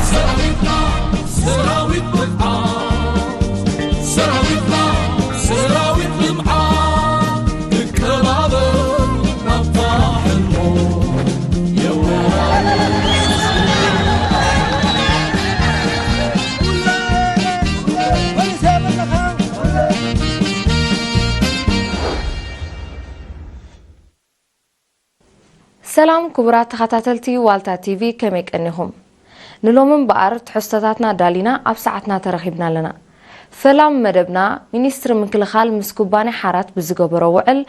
ሰራዊትና ሰራዊት ምፍዓል፣ ሰራዊትና ሰራዊት ልምዓት፣ ክቀባበል ናብታ ሕልሙ የወ ሰላም ክቡራት ተኸታተልቲ ዋልታ ቲቪ፣ ከመይ ቀኒኹም? ንሎሚ እምበኣር ትሕዝቶታትና ኣዳሊና ኣብ ሰዓትና ተረኺብና ኣለና። ፈላሚ መደብና፣ ሚኒስትሪ ምክልኻል ምስ ኩባንያ ሓራት ብዝገበሮ ውዕል፣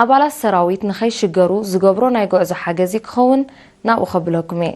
ኣባላት ሰራዊት ንኸይሽገሩ ዝገብሮ ናይ ጉዕዞ ሓገዚ ክኸውን ናብኡ ከብለኩም እየ።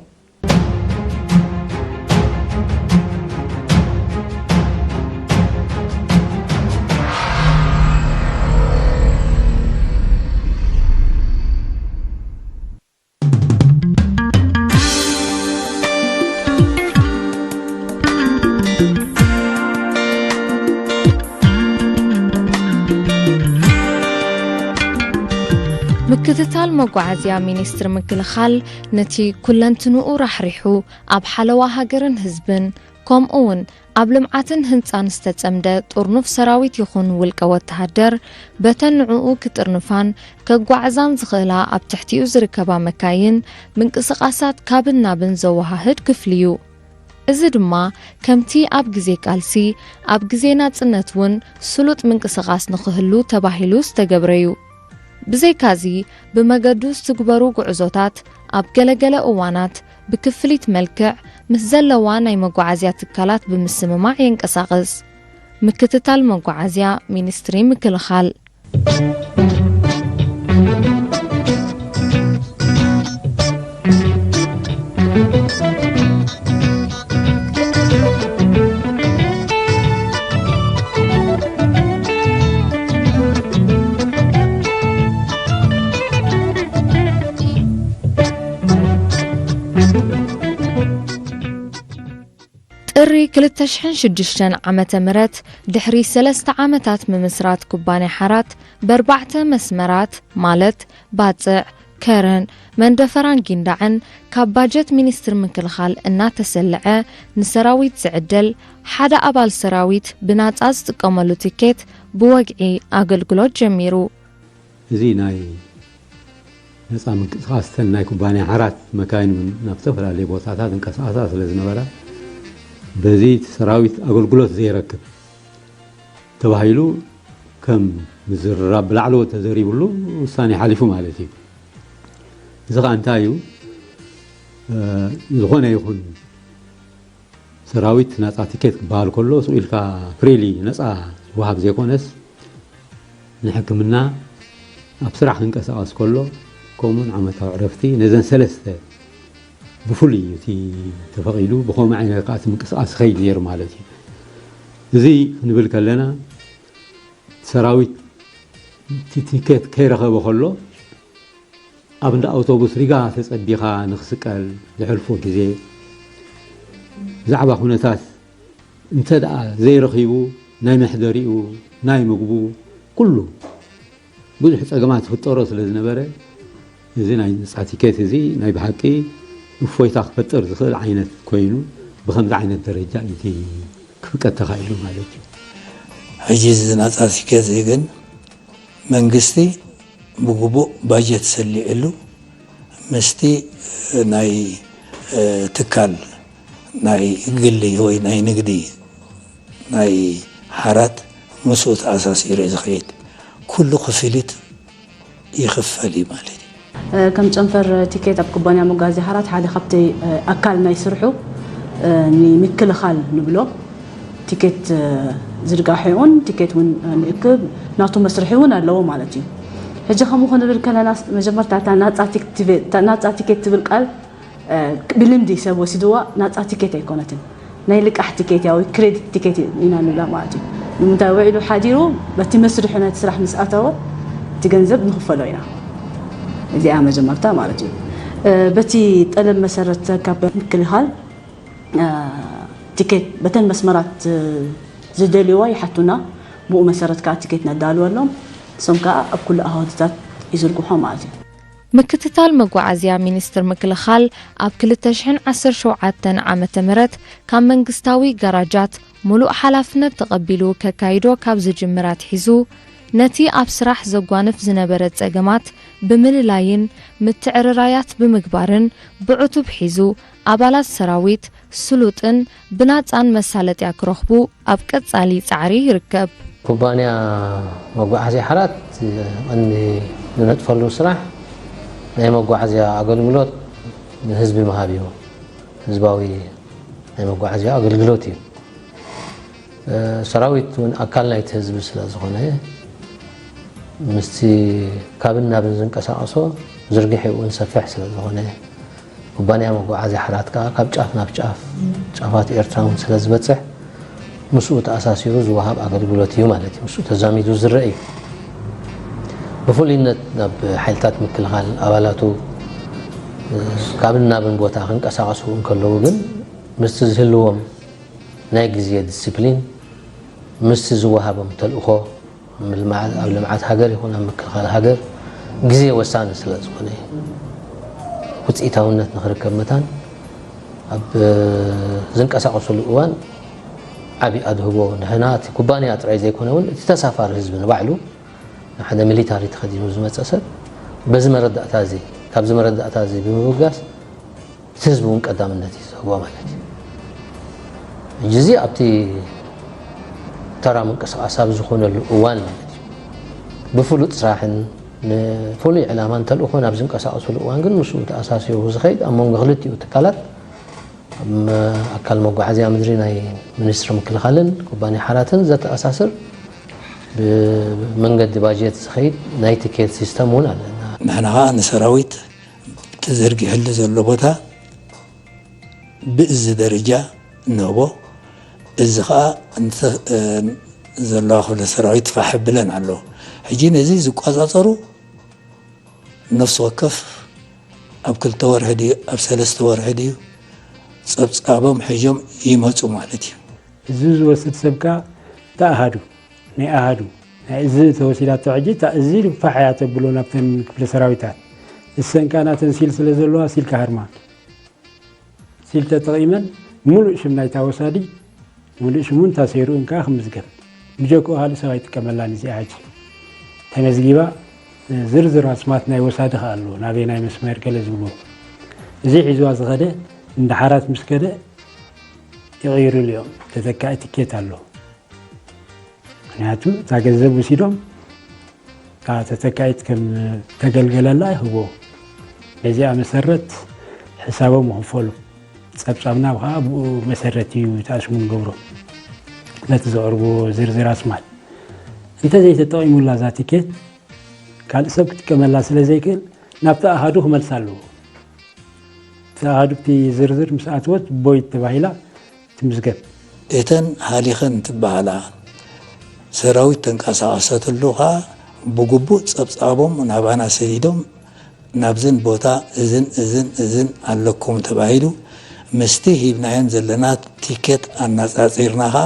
ምክትታል መጓዓዝያ ሚኒስትሪ ምክልኻል ነቲ ኩለንትንኡ ራሕሪሑ ኣብ ሓለዋ ሃገርን ህዝብን ከምኡ እውን ኣብ ልምዓትን ህንፃን ዝተፀምደ ጥርኑፍ ሰራዊት ይኹን ውልቀ ወተሃደር በተን ንዕኡ ክጥርንፋን ከጓዕዛን ዝኽእላ ኣብ ትሕቲኡ ዝርከባ መካይን ምንቅስቓሳት ካብን ናብን ዘወሃህድ ክፍሊ እዩ። እዚ ድማ ከምቲ ኣብ ግዜ ቃልሲ ኣብ ግዜ ናፅነት እውን ስሉጥ ምንቅስቓስ ንኽህሉ ተባሂሉ ዝተገብረ እዩ። ብዘይካዚ ብመገዱ ዝትግበሩ ጉዕዞታት ኣብ ገለገለ እዋናት ብክፍሊት መልክዕ ምስ ዘለዋ ናይ መጓዓዝያ ትካላት ብምስምማዕ የንቀሳቕስ። ምክትታል መጓዓዝያ ሚኒስትሪ ምክልኻል። ጥሪ ክልተ ሽሕን ሽዱሽተን ዓመተ ምህረት ድሕሪ ሰለስተ ዓመታት ምምስራት ኩባንያ ሓራት በርባዕተ መስመራት ማለት ባጽዕ፣ ከረን፣ መንደፈራን ጊንዳዕን ካብ ባጀት ሚኒስትሪ ምክልኻል እናተሰልዐ ንሰራዊት ዝዕደል ሓደ ኣባል ሰራዊት ብናጻ ዝጥቀመሉ ቲኬት ብወግዒ ኣገልግሎት ጀሚሩ። እዚ ናይ ነፃ ምንቅስቃስ እተን ናይ ኩባንያ ሓራት መካይን እውን ናብ ዝተፈላለዩ ቦታታት እንቀሳቐሳ ስለ ዝነበራ በዚ እቲ ሰራዊት ኣገልግሎት ዘይረክብ ተባሂሉ ከም ምዝርራብ ብላዕለዎት ተዘሪብሉ ውሳኔ ሓሊፉ ማለት እዩ። እዚ ከዓ እንታይ እዩ? ዝኾነ ይኹን ሰራዊት ናፃ ቲኬት ክበሃል ከሎ ስቕ ኢልካ ፍሪሊ ነፃ ዝወሃብ ዘይኮነስ ንሕክምና ኣብ ስራሕ ክንቀሳቐስ ከሎ ከምኡውን ዓመታዊ ዕረፍቲ ነዘን ሰለስተ ብፍሉይ እዩ እቲ ተፈቒዱ ብኸምኡ ዓይነት ከዓ እቲ ምንቅስቃስ ይኸይድ ነይሩ ማለት እዩ። እዚ ክንብል ከለና ሰራዊት እቲ ቲኬት ከይረኸበ ከሎ ኣብ እንዳ ኣውቶቡስ ሪጋ ተጸቢኻ ንኽስቀል ዘሕልፎ ግዜ ብዛዕባ ኩነታት እንተ ደኣ ዘይረኺቡ ናይ መሕደሪኡ ናይ ምግቡ ኩሉ ብዙሕ ጸገማት ይፍጠሮ ስለ ዝነበረ እዚ ናይ ነጻ ቲኬት እዚ ናይ ብሓቂ እፎይታ ክፈጥር ዝኽእል ዓይነት ኮይኑ ብኸምዚ ዓይነት ደረጃ እዩ ክፍቀድ ተኻኢሉ ማለት እዩ። ሕጂ እዚ ናጻ ቲኬት እዚ ግን መንግስቲ ብግቡእ ባጀት ሰሊዕሉ ምስቲ ናይ ትካል ናይ ግሊ ወይ ናይ ንግዲ ናይ ሓራት ምስኡ ተኣሳሲሩ እዩ ዝኸይድ። ኩሉ ክፍሊት ይኽፈል እዩ ማለት እዩ። ከም ጨንፈር ቲኬት ኣብ ኩባንያ መጓዓዝያ ሓራት ሓደ ካብቲ ኣካል ናይ ስርሑ ንምክልኻል ንብሎ ቲኬት ዝርጋሐ እውን ቲኬት እውን ንእክብ ናቱ መስርሒ እውን ኣለዎ ማለት እዩ። ሕጂ ከምኡ ክንብል ከለና መጀመርታ እታ ናፃ ቲኬት ትብል ቃል ብልምዲ ሰብ ወሲድዋ ናፃ ቲኬት ኣይኮነትን። ናይ ልቃሕ ቲኬት እያ ወይ ክሬዲት ቲኬት ኢና ንብላ ማለት እዩ። ንምንታይ ውዒሉ ሓዲሩ በቲ መስርሑ ናይቲ ስራሕ ምስ ኣተወ እቲ ገንዘብ ንኽፈሎ ኢና። እዚኣ መጀመርታ ማለት እዩ። በቲ ጠለብ መሰረት ካብ ምክልኻል ቲኬት በተን መስመራት ዝደልይዋ ይሓቱና። ብኡ መሰረት ከዓ ቲኬት ነዳልወሎም። እሶም ከዓ ኣብ ኩሉ ኣሃውትታት ይዝርግሖ ማለት እዩ። ምክትታል መጓዓዝያ ሚኒስትር ምክልኻል ኣብ ክልተ ሽሕን ዓሰርተ ሸውዓተን ዓመተ ምህረት ካብ መንግስታዊ ጋራጃት ሙሉእ ሓላፍነት ተቐቢሉ ከካይዶ ካብ ዝጅምር ኣትሒዙ ነቲ ኣብ ስራሕ ዘጓንፍ ዝነበረ ጸገማት ብምልላይን ምትዕርራያት ብምግባርን ብዕቱብ ሒዙ ኣባላት ሰራዊት ስሉጥን ብናጻን መሳለጥያ ክረኽቡ ኣብ ቀጻሊ ጻዕሪ ይርከብ። ኩባንያ መጓዓዝያ ሓራት ቀንዲ ዝነጥፈሉ ስራሕ ናይ መጓዓዝያ ኣገልግሎት ንህዝቢ ምሃብ እዩ። ህዝባዊ ናይ መጓዓዝያ ኣገልግሎት እዩ። ሰራዊት እውን ኣካል ናይቲ ህዝቢ ስለ ዝኾነ ምስቲ ካብን ናብን ዝንቀሳቐሶ ዝርግሒኡ እውን ሰፊሕ ስለ ዝኾነ ኩባንያ መጓዓዝያ ሓራት ከዓ ካብ ጫፍ ናብ ጫፍ ጫፋት ኤርትራ እውን ስለ ዝበፅሕ ምስኡ ተኣሳሲሩ ዝወሃብ ኣገልግሎት እዩ ማለት እዩ። ምስኡ ተዛሚዱ ዝረአ እዩ። ብፍሉይነት ናብ ሓይልታት ምክልኻል ኣባላቱ ካብን ናብን ቦታ ክንቀሳቐሱ እንከለዉ ግን ምስቲ ዝህልዎም ናይ ግዜ ዲስፕሊን ምስቲ ዝወሃቦም ተልእኾ ኣብ ልምዓት ሃገር ይኹን ኣብ ምክልኻል ሃገር ግዜ ወሳኒ ስለ ዝኾነ ውፅኢታውነት ንክርከብ መታን ኣብ ዝንቀሳቐስሉ እዋን ዓብዪ ኣድህቦ ንሕና እቲ ኩባንያ ጥራይ ዘይኮነ እውን እቲ ተሳፋሪ ህዝቢ ንባዕሉ ንሓደ ሚሊታሪ ተኸዲኑ ዝመፀ ሰብ በዚ መረዳእታ እዚ ካብዚ መረዳእታ እዚ ብምብጋስ እቲ ህዝቢ እውን ቀዳምነት እዩ ዝህቦ ማለት እዩ። ሕጂ እዚ ኣብቲ ተራ ምንቅስቃስ ኣብ ዝኾነሉ እዋን ማለት እዩ ብፍሉጥ ስራሕን ንፍሉይ ዕላማን ተልእኾን ኣብ ዝንቀሳቀስሉ እዋን ግን ምስኡ ተኣሳሲሩ ዝኸይድ ኣብ መንጎ ክልቲኡ ትካላት ኣብ ኣካል መጓዓዝያ ምድሪ ናይ ሚኒስትሪ ምክልኻልን ኩባንያ ሓራትን ዘተኣሳስር ብመንገዲ ባጀት ዝኸይድ ናይ ቲኬት ሲስተም እውን ኣለና። ንሕና ከዓ ንሰራዊት ተዘርጊሕሉ ዘሎ ቦታ ብእዝ ደረጃ ንህቦ። እዚ ከዓ ዘለዋ ክፍለ ሰራዊት ፋሕ ብለን ኣሎ። ሕጂ ነዚ ዝቋፃፀሩ ነፍሲ ወከፍ ኣብ ክልተ ወርሒ ድዩ ኣብ ሰለስተ ወርሒ ድዩ ፀብፃቦም ሒዞም ይመፁ ማለት እዩ። እዚ ዝወስድ ሰብ ከዓ ተኣሃዱ ናይ ኣሃዱ ናይ እዚ ተወሲዳቶ ሕጂ እታ እዚ ፋሕ እያ ተብሎ ናብተን ክፍለ ሰራዊታት እሰን ከዓ ናተን ሲል ስለ ዘለዋ ሲል ክሃርማ ሲል ተጠቒመን ሙሉእ ሽም ናይታ ወሳዲ ሙሉእ ሽሙ እንታሰይሩ እንከዓ ክምዝገብ ብጀክኡ ካልእ ሰብ ኣይጥቀመላን እዚኣ ሕጂ ተመዝጊባ ዝርዝር ኣስማት ናይ ወሳዲ ከኣ ኣለዎ ናበይ ናይ መስመር ገለ ዝብልዎ እዚ ሒዝዋ ዝኸደ እንዳ ሓራት ምስ ከደ ይቕይሩሉ እዮም ተተካኢ ትኬት ኣሎ ምክንያቱ እታ ገንዘብ ወሲዶም እታ ተተካኢት ከም ተገልገለላ ይህብዎ በዚኣ መሰረት ሕሳቦም ይኽፈሉ ጸብጻብና ከዓ ብኡ መሰረት እዩ ተኣስሙ ንገብሮ ነቲ ዘቕርብዎ ዝርዝር ኣስማት እንተዘይተጠቒሙላ እዛ ቲኬት ካልእ ሰብ ክጥቀመላ ስለ ዘይክእል ናብቲ ኣሃዱ ክመልሳ ኣለዎ እቲ ኣሃዱ እቲ ዝርዝር ምስ ኣትወት ቦይት ተባሂላ ትምዝገብ እተን ሃሊኸን ትበሃላ ሰራዊት ተንቀሳቐሰትሉ ከዓ ብግቡእ ጸብጻቦም ናባና ሰዲዶም ናብዝን ቦታ እዝን እዝን እዝን ኣለኩም ተባሂሉ ምስቲ ሂብናየን ዘለና ቲኬት ኣነጻጺርና ከዓ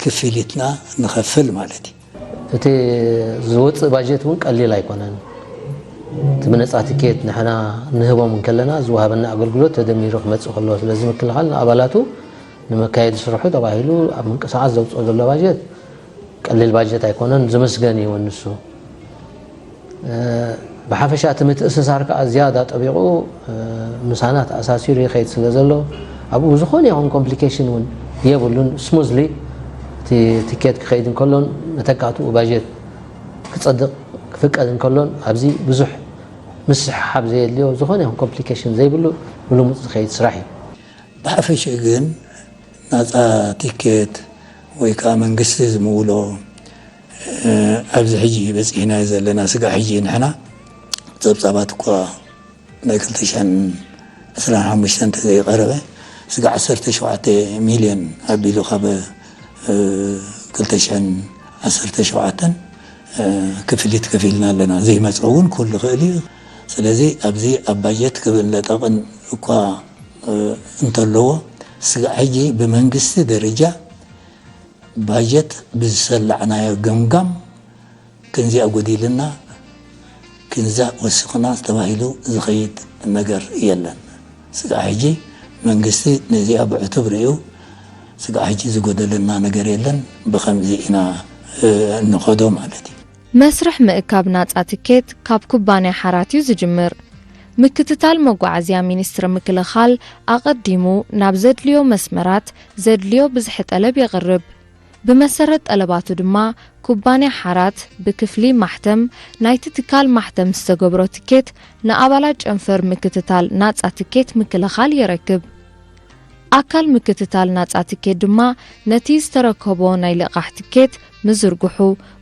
ክፍሊትና ንኸፍል ማለት እዩ። እቲ ዝወፅእ ባጀት እውን ቀሊል ኣይኮነን። እቲ ብነፃ ቲኬት ንሕና ንህቦም እንከለና ዝወሃበና ኣገልግሎት ተደሚሩ ክመፅእ ከለዎ ስለዚ ምክልኻል ንኣባላቱ ንመካየዲ ስርሑ ተባሂሉ ኣብ ምንቅስቓስ ዘውፅኦ ዘሎ ባጀት ቀሊል ባጀት ኣይኮነን። ዝምስገን እዩ እውን ንሱ። ብሓፈሻ እቲ ምትእስሳር ከዓ ዝያዳ ጠቢቑ ምሳና ተኣሳሲሩ ይኸይድ ስለ ዘሎ ኣብኡ ዝኾነ ይኹን ኮምፕሊኬሽን እውን የብሉን። ስሙዝሊ እቲ ቲኬት ክኸይድ እንከሎን መተካእትኡ ባጀት ክፀድቕ ክፍቀድ እንከሎን ኣብዚ ብዙሕ ምስሕሓብ ዘየድልዮ ዝኾነ ይኹን ኮምፕሊኬሽን ዘይብሉ ብልሙፅ ዝኸይድ ስራሕ እዩ። ብሓፈሽኡ ግን ናፃ ቲኬት ወይ ከዓ መንግስቲ ዝምውሎ ኣብዚ ሕጂ በፂሕናዮ ዘለና ስጋዕ ሕጂ ንሕና ፀብፃባት እኳ ናይ ክልተ ሽሕን ዕስራን ሓሙሽተን እንተዘይቀረበ ስጋዕ ዓሰርተ ሸውዓተ ሚልዮን ኣቢሉ ካብ ክልተ ሽሕን ዓሰርተ ሸውዓተን ክፍሊት ከፊልና ኣለና። ዘይመፀ እውን ክህሉ ይኽእል እዩ። ስለዚ ኣብዚ ኣብ ባጀት ክብእን ለጠቕን እኳ እንተለዎ ስጋዕ ሕጂ ብመንግስቲ ደረጃ ባጀት ብዝሰላዕናዮ ገምጋም ክንዚኣ ጎዲልና፣ ግንዛብ ወሲኹና ተባሂሉ ዝኸይድ ነገር የለን። ስጋዕ ሕጂ መንግስቲ ነዚኣ ብዕቱብ ርእዩ፣ ስጋዕ ሕጂ ዝጎደለና ነገር የለን፣ ብኸምዚ ኢና፣ እ፣ እንኸዶ ማለት እዩ። መስርሕ ምእካብ ናጻ ትኬት ካብ ኩባንያ ሓራት እዩ ዝጅምር። ምክትታል መጓዓዝያ ሚኒስትሪ ምክልኻል ኣቐዲሙ ናብ ዘድልዮ መስመራት ዘድልዮ ብዝሒ ጠለብ የቕርብ። ብመሰረት ጠለባቱ ድማ ኩባንያ ሓራት ብክፍሊ ማሕተም ናይቲ ትካል ማሕተም ዝተገብሮ ትኬት ንኣባላት ጨንፈር ምክትታል ናጻ ትኬት ምክልኻል የረክብ። ኣካል ምክትታል ናጻ ትኬት ድማ ነቲ ዝተረከቦ ናይ ልቓሕ ትኬት ምዝርግሑ፣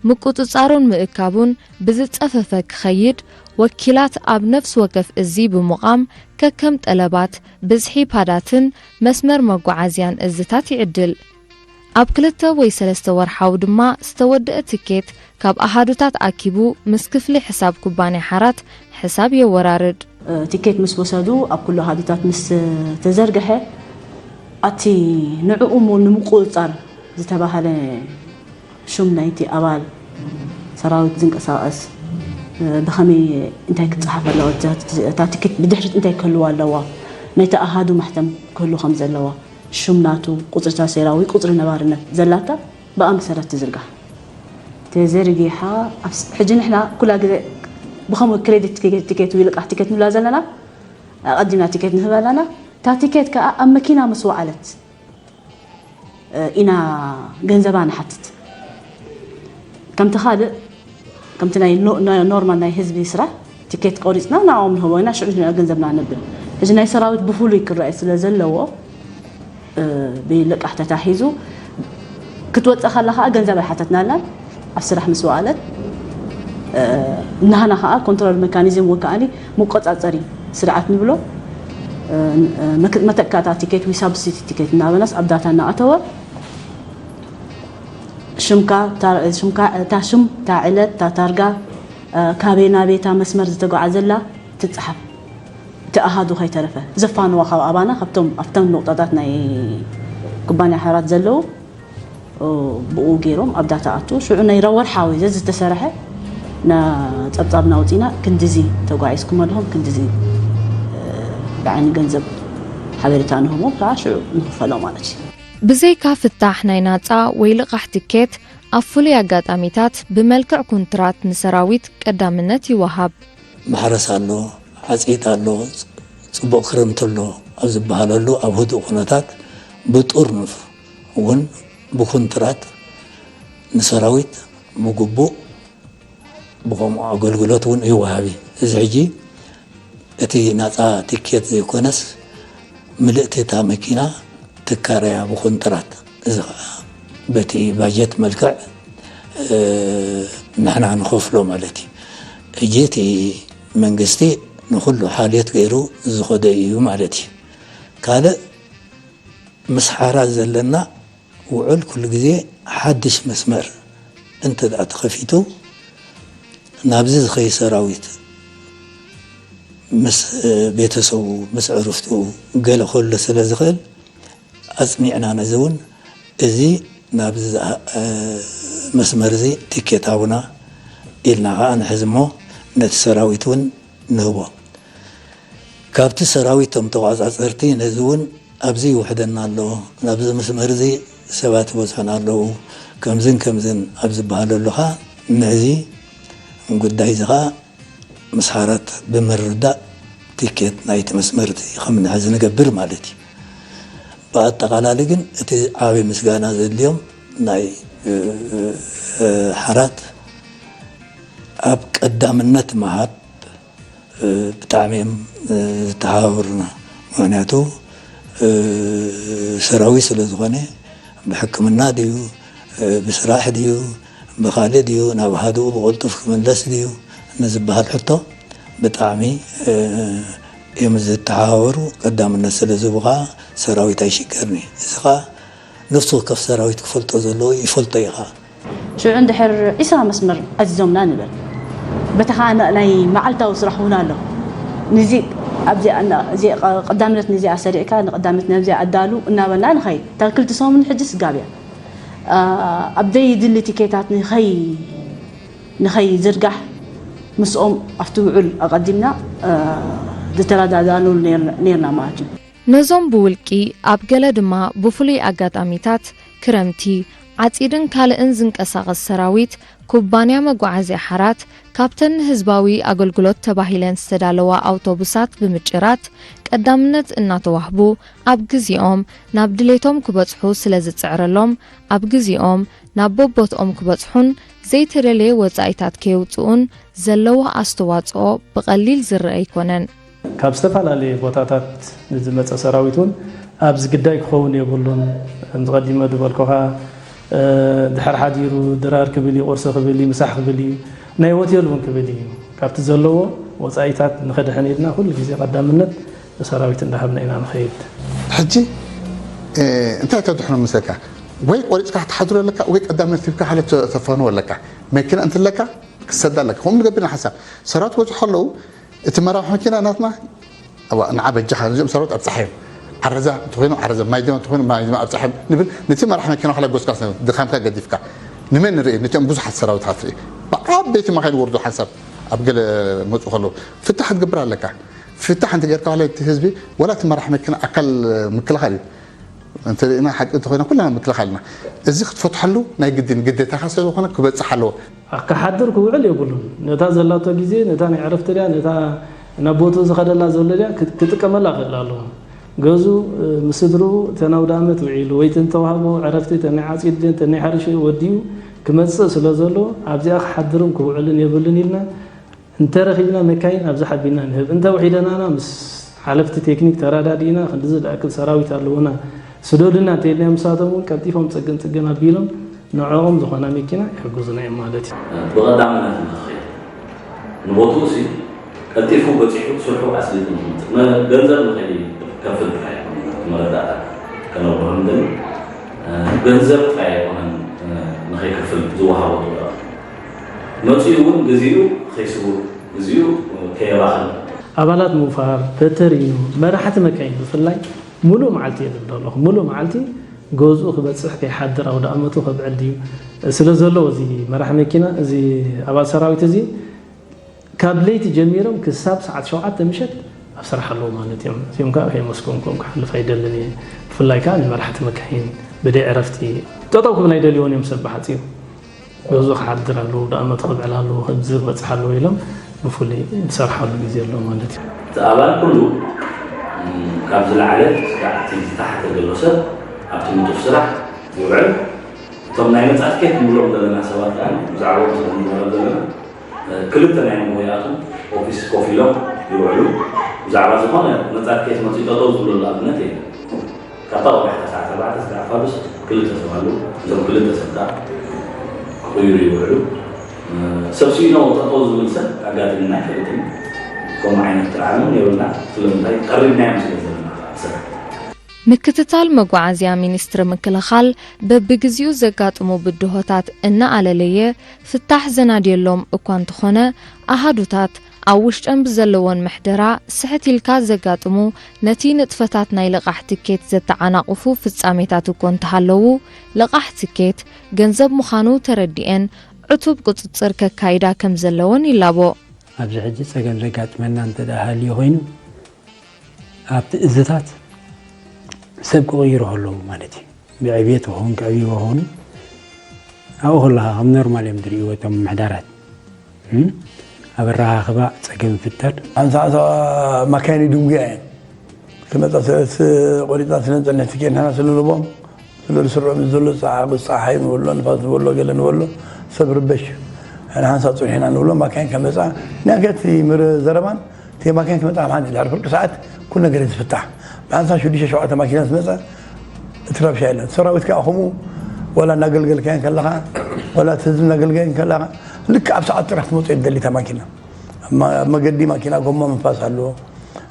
ምቁጽጻሩን ምእካቡን ብዝጸፈፈ ክኸይድ ወኪላት ኣብ ነፍሲ ወከፍ እዚ ብምቋም ከከም ጠለባት ብዝሒ ፓዳትን መስመር መጓዓዝያን እዝታት ይዕድል። ኣብ ክልተ ወይ ሰለስተ ወርሓዊ ድማ ዝተወደአ ትኬት ካብ ኣሃዱታት ኣኪቡ ምስ ክፍሊ ሕሳብ ኩባንያ ሓራት ሕሳብ የወራርድ። ትኬት ምስ ወሰዱ ኣብ ኩሉ ኣሃዱታት ምስ ተዘርግሐ ኣቲ ንዕኡ እሞ ንምቁጽጻር ዝተባህለ ሹም ናይቲ ኣባል ሰራዊት ዝንቀሳቐስ ብኸመይ እንታይ ክትጸሓፍ ኣለዋ፣ እታ ትኬት ብድሕሪት እንታይ ክህልዋ ኣለዋ፣ ናይቲ ኣሃዱ ማሕተም ክህሉ ከም ዘለዋ፣ ሹም ናቱ፣ ቁጽሪ እታ ሰራዊት፣ ቁጽሪ ነባርነት ዘላታ ብኣ መሰረት ትዝርጋሕ። ተዘርጊሓ ኣብ ስ-፣ ሕጂ ንሕና ኩላ ግዜ ብኸምኡ ክሬዲት ቲኬት፣ ቲኬት ወይ ልቃሕ ቲኬት ንብላ ዘለና፣ ኣቐዲምና ቲኬት ንህብ ኣለና። እታ ቲኬት ከኣ ኣብ መኪና ምስ ወዓለት፣ እ፣ ኢና ገንዘባ ንሓትት። ከምቲ ካልእ፣ ከምቲ ናይ ኖ-፣ ኖ-፣ ኖርማል ናይ ህዝቢ ስራሕ ቲኬት ቆሪጽና ንዕኦም ንህቦ ኢና፣ ሽዑ ንዕኡ ገንዘብና ነብል። ሕጂ ናይ ሰራዊት ብፍሉይ ክረኣይ ስለ ዘለዎ፣ እ፣ ብልቃሕ ተታሒዙ ክትወጽእ ከላ ከኣ ገንዘብ ኣይሓተትናላን። ኣብ ስራሕ ምስ ወዓለት፣ እ፣ ናህና ከኣ ኮንትሮል መካኒዝም ወይ ከኣኒ መቆጻጸሪ ስርዓት ንብሎ፣ እ፣ መክ-፣ መተካእታ ቲኬት ወይ ሳብስቲቱት ቲኬት እናበናስ ኣብ ዳታ እናኣተወ ሽምካ፣ እታ፣ ሽምካ፣ እታ ሽም፣ እታ ዕለት፣ እታ ታርጋ፣ እ፣ ካበይ ናበይ እታ መስመር ዝተጓዓዘላ ትጽሓፍ። እቲ ኣሃዱ ከይተረፈ ዘፋንዋ ካብ ኣባና ካብቶም ኣብቶም ነቑጣታት ናይ ኩባንያ ሓራት ዘለዉ፣ እ፣ ብኡ ገይሮም ኣብ ዳታ ኣቱ። ሽዑ ናይ ወርሓዊ ዘዝተሰርሐ ና-፣ ጸብጻብና ኣውጺና፣ ክንድዚ ተጓዒዝኩም ኣለኹም፣ ክንድዚ፣ እ፣ ብዓይኒ ገንዘብ ሓበሬታ ንህቦም፣ ከዓ ሽዑ ንኽፈሎ ማለት እዩ። ብዘይካ ፍታሕ ናይ ናጻ ወይ ልቓሕ ትኬት፣ ኣብ ፍሉይ ኣጋጣሚታት ብመልክዕ ኩንትራት ንሰራዊት ቀዳምነት ይወሃብ። ማሕረስ ኣሎ፣ ዓጺድ ኣሎ፣ ጽቡቕ ክረምቲ ኣሎ ኣብ ዝበሃለሉ፣ ኣብ ህዱእ ኩነታት ብጥርኑፍ እውን ብኩንትራት ንሰራዊት ብግቡእ ብኸምኡ ኣገልግሎት እውን ይወሃብ እዩ። እዚ ሕጂ እቲ ናጻ ቲኬት ዘይኮነስ፣ ምልእቲ እታ መኪና ትካረያ ብኮንትራት። እዚ ኸዓ በቲ ባጀት መልክዕ፣ እ፣ ንሕና ንኸፍሎ ማለት እዩ። ሕጂ እቲ መንግስቲ ንኹሉ ሓልዮት ገይሩ ዝኸደ እዩ ማለት እዩ። ካልእ ምስ ሓራ ዘለና ውዕል ኩሉ ግዜ ሓድሽ መስመር እንተ ደኣ ተኸፊቱ፣ ናብዚ ዝኸይ ሰራዊት ምስ፣ እ፣ ቤተሰቡ፣ ምስ ዕሩፍቱ ገለ ከሎ ስለ ዝኽእል፣ ኣጽኒዕና ነዚ እውን፣ እዚ ናብዚ ዝኣ-፣ እ፣ መስመር እዚ ቲኬት ሃቡና ኢልና ከኣ ንሕዝ እሞ፣ ነቲ ሰራዊት እውን ንህቦ። ካብቲ ሰራዊት እቶም ተቋጻጸርቲ ነዚ እውን ኣብዚ ይውሕደና ኣሎ፣ ናብዚ መስመር እዚ ሰባት ይበዝሑና ኣለዉ፣ ከምዝን ከምዝን ኣብ ዝበሃለሉ ኸኣ ነዚ ጉዳይ እዚ ኸኣ ምስ ሓራት ብምርዳእ ቲኬት ናይቲ መስመር እቲ ከም ንሕዝ ንገብር ማለት እዩ። ብኣጠቓላሊ ግን እቲ ዓቢ ምስጋና ዘድልዮም ናይ፣ እ፣ እ፣ ሓራት ኣብ ቀዳምነት ምሃብ እ፣ ብጣዕሚ እዮም፣ እ፣ ዝተሓባበሩና። ምኽንያቱ፣ እ፣ ሰራዊት ስለ ዝኾነ፣ ብሕክምና ድዩ፣ እ፣ ብስራሕ ድዩ፣ ብኻልእ ድዩ፣ ናብ ሃዱኡ ብቕልጡፍ ክምለስ ድዩ ንዝበሃል ሕቶ ብጣዕሚ፣ እ፣ እዮም ዝተሓባበሩ። ቀዳምነት ስለ ዝህቡ ኸዓ ሰራዊት ኣይሽገርኒ። እዚ ኸዓ ነፍሲ ወከፍ ሰራዊት ክፈልጦ ዘለዎ ይፈልጦ እዩ ኸዓ። ሽዑ እንድሕር ዒስራ መስመር ኣዚዞምና ንበል። በቲ ኸዓ ና-፣ ናይ መዓልታዊ ስራሕ እውን ኣሎ። ንዚ፣ ኣብዚ፣ እዚ ቀ-፣ ቀዳምነት ንዚኣ ሰሪዕካ፣ ንቀዳምነት ነብዚኣ ኣዳሉ እናበልና ንኸይድ። እታ ክልተ ሰሙን ሕጂ ስጋብ እያ። ኣ-፣ ኣብ ዘይድሊ ቲኬታት ንኸይ-፣ ንኸይዝርጋሕ ምስኦም ኣብቲ ውዕል ኣቐዲምና ዝተረዳዳእናሉ ነርና ማለት እዩ። ነዞም ብውልቂ ኣብ ገለ ድማ ብፍሉይ ኣጋጣሚታት ክረምቲ ዓፂድን ካልእን ዝንቀሳቐስ ሰራዊት ኩባንያ መጓዓዝያ ሓራት ካብተን ንህዝባዊ ኣገልግሎት ተባሂለን ዝተዳለዋ ኣውቶቡሳት ብምጭራት ቀዳምነት እናተዋህቡ ኣብ ግዚኦም ናብ ድሌቶም ክበፅሑ ስለዝፅዕረሎም ኣብ ግዚኦም ናብ በቦትኦም ክበፅሑን ዘይተደለየ ወፃኢታት ከየውፅኡን ዘለዎ ኣስተዋፅኦ ብቐሊል ዝረአ ኣይኮነን። ካብ ዝተፈላለየ ቦታታት ንዝመፀ ሰራዊት እውን ኣብዚ ግዳይ ክኸውን የብሉን። ከምዚ ቀዲመ ዝበልኩኻ ድሕር ሓዲሩ ድራር ክብል እዩ፣ ቁርሲ ክብል እዩ፣ ምሳሕ ክብል እዩ፣ ናይ ሆቴል እውን ክብል እዩ። ካብቲ ዘለዎ ወፃኢታት ንኸድሕን ኢልና ኩሉ ግዜ ቀዳምነት ንሰራዊት እንዳሃብና ኢና ንኸይድ። ሕጂ እንታይ ተድሕኖ ምስለካ? ወይ ቆሪፅካ ክትሓድሮ ኣለካ ወይ ቀዳምነት ሂብካ ካልእ ተፋንዎ ኣለካ። መኪና እንትለካ ክሰዳ ኣለካ። ከምኡ ንገብር ኢና ሓሳብ ሰራዊት ክበፅሑ ከለዉ እቲ መራሒ መኪና ናትና ንዓ በጃኻ እዚኦም ሰራዊት ኣብፃሓዮም ዓረዛ እንተኮይኖም ዓረዛ ማይደማ እንተኮይኖም ማይደማ ኣብፃሓዮም ንብል። ነቲ መራሕ መኪና ክለጎስካ ድኻምካ ገዲፍካ ንመን ንርኢ? ነቲኦም ብዙሓት ሰራዊት ሃትርኢ ብዓበይቲ መኻይን ወርዱ ሓንሳብ ኣብ ገለ መፁ ከለዉ ፍታሕ ክትገብር ኣለካ። ፍታሕ እንተገርካ ዋላ እቲ ህዝቢ ዋላ እቲ መራሕ መኪና ኣካል ምክልኻል እዩ። እንተሪእና ሓቂ እንተኮይና ኩልና ምክልኻል ኢና። እዚ ክትፈትሐሉ ናይ ግድን ግዴታኻ ስለዝኾነ ክበፅሕ ኣለዎ። ክሓድር ክውዕል የብሉን። ነታ ዘላቶ ግዜ ነታ ናይ ዕረፍቲ ድያ ነታ ናብ ቦትኡ ዝኸደላ ዘሎ ድያ ክጥቀመላ ክእል ኣለዎ። ገዝኡ ምስ ስድርኡ እተን ኣውደ ኣመት ውዒሉ ወይ እተን ዝተዋህቦ ዕረፍቲ እተን ናይ ዓፂድ ድየን እተን ናይ ሕርሽኡ ወዲኡ ክመፅእ ስለ ዘሎ ኣብዚኣ ክሓድርን ክውዕልን የብሉን ኢልና እንተረኺብና መካይን ኣብዚ ሓቢና ንህብ፣ እንተውሒደናና ምስ ሓለፍቲ ቴክኒክ ተረዳዲእና ክንድዚ ዝኣክል ሰራዊት ኣለውና ስደዱልና እንተኢልናዮም ንሳቶም እውን ቀልጢፎም ፅግን ፅግን ኣቢሎም ንዕኦም ዝኾና መኪና ይሕግዙና እዮም ማለት እዩ። ብቐዳምነት ንኽኸይድ ንቦትኡ ሲ ቀልጢፉ በፂሑ ስርሑ ኣስሊጡ ንክመፅእ ገንዘብ ንኸይከፍል ጥራይ እዩ። መረዳእታ ከነብርሆ ንደሊ ገንዘብ ጥራይ ኣይኮነን ንኸይከፍል ዝወሃቦ ትእዛዝ መፂኡ እውን ግዚኡ ከይስውእ ግዚኡ ከየባኽን። ኣባላት ምውፋር፣ ቨተሪኖ፣ መራሕቲ መካይን ብፍላይ ሙሉእ መዓልቲ እየ ዝብል ዘለኹ። ሙሉእ መዓልቲ ገዝኡ ክበፅሕ ከይሓድር ኣውደኣመቱ ከብዕል ድዩ ስለ ዘለዎ እዚ መራሒ መኪና እዚ ኣባል ሰራዊት እዚ ካብ ለይቲ ጀሚሮም ክሳብ ሰዓት ሸውዓተ ምሸት ኣብ ስራሕ ኣለዉ ማለት እዮም። እዚኦም ከዓ ከየመስገንኩዎም ክሓልፍ ኣይደልን እየ። ብፍላይ ከዓ ንመራሕቲ መካይን ብደይ ዕረፍቲ ጠጠው ክብል ኣይደልይዎን እዮም ሰብ ብሓፂሩ። ገዝኡ ክሓድር ኣለዎ፣ ኣውደኣመቱ ከብዕል ኣለዎ፣ ከምዚ ክበፅሕ ኣለዎ ኢሎም ብፍሉይ ዝሰርሓሉ ግዜ ኣሎ ማለት እዩ። እቲ ኣባል ኩሉ ካብ ዝለዓለ ስጋዕ እቲ ዝተሓተ ዘሎ ሰብ ኣብቲ ንጡፍ ስራሕ ይውዕል። እቶም ናይ ነፃ ትኬት ንብሎም ዘለና ሰባት ከዓ ብዛዕባኦም ስለ ንዛረብ ዘለና ክልተ ናይ ሞያቱ ኦፊስ ኮፍ ኢሎም ይውዕሉ። ብዛዕባ ዝኾነ ነፃ ትኬት መፂኡ ጠጠው ዝብለሉ ኣብነት የለን። ካብታ ወጋሕታ ሰዓት ኣርባዕተ ስጋዕ ፋዱስ ክልተ ሰብ ኣለዉ። እዞም ክልተ ሰብ ከዓ ክቕይሩ ይውዕሉ። ሰብ ስኢኖ ጠጠው ዝብል ሰብ ኣጋጢሙና ኣይፈልጥን። ከምኡ ዓይነት ጥርዓን እውን የብልና። ስለምንታይ? ቀሪብናዮም ስለ ዘለና ከዓ ስራሕ። ምክትታል መጓዓዝያ ሚኒስትሪ ምክልኻል በብግዚኡ ዘጋጥሙ ብድሆታት እናኣለለየ ፍታሕ ዘናድየሎም እኳ እንተኾነ ኣሃዱታት ኣብ ውሽጠን ብዘለወን ምሕደራ ስሕት ኢልካ ዘጋጥሙ ነቲ ንጥፈታት ናይ ልቓሕ ትኬት ዘተዓናቕፉ ፍጻሜታት እኮ እንተሃለዉ ልቓሕ ትኬት ገንዘብ ምዃኑ ተረዲኤን ዕቱብ ቁፅፅር ከካይዳ ከምዘለወን ይላቦ። ኣብዚ ሕጂ ፀገም ዘጋጥመና እንተ ሃልዩ ኮይኑ ኣብቲ እዝታት ሰብ ክቕይሩ ከለዉ ማለት እዩ። ብዕብየት ይኹን ክዕብዩ ይኹኑ ኣብኡ ከለኻ ከም ኖርማል እዮም ዝርእይዎ እቶም ምሕዳራት። ኣብ ኣረኻኽባ ፀገም ይፍጠር። ሓንሳእ ማካይን ይድንጉያ እየን ክመፃ ቆሪፅና ስለ ንፀንሕ ትኬት ንሕና ስለ ንቦም ስለ ዝስርዖም ዘሎ ፃዕቂ ፀሓይ ንበሎ ንፋስ ንበሎ ገለ ንበሎ ሰብ ርበሽ እዩ። ንሓንሳእ ፅንሕ ኢና ንብሎ ማካይን ከመፃ ናይ ገቲ ዘረባን እቲ ማካይን ክመፃ ካብ ሓንቲ ድሕሪ ፍርቂ ሰዓት ኩሉ ነገር እዩ ዝፍታሕ። ብሓንሳብ ሽዱሽተ ሸውዓተ ማኪና ዝመፀ እቲ ረብሻ የለን። ሰራዊት ከዓ ከምኡ ዋላ እናገልገልካዮ ከለኻ ዋላ እቲ ህዝቢ እናገልገል ከለኻ ልክዕ ኣብ ሰዓት ጥራሕ ትመፁ እየ ትደሊ እታ ማኪና። ኣብ መገዲ ማኪና ጎማ ምንፋስ ኣለዎ፣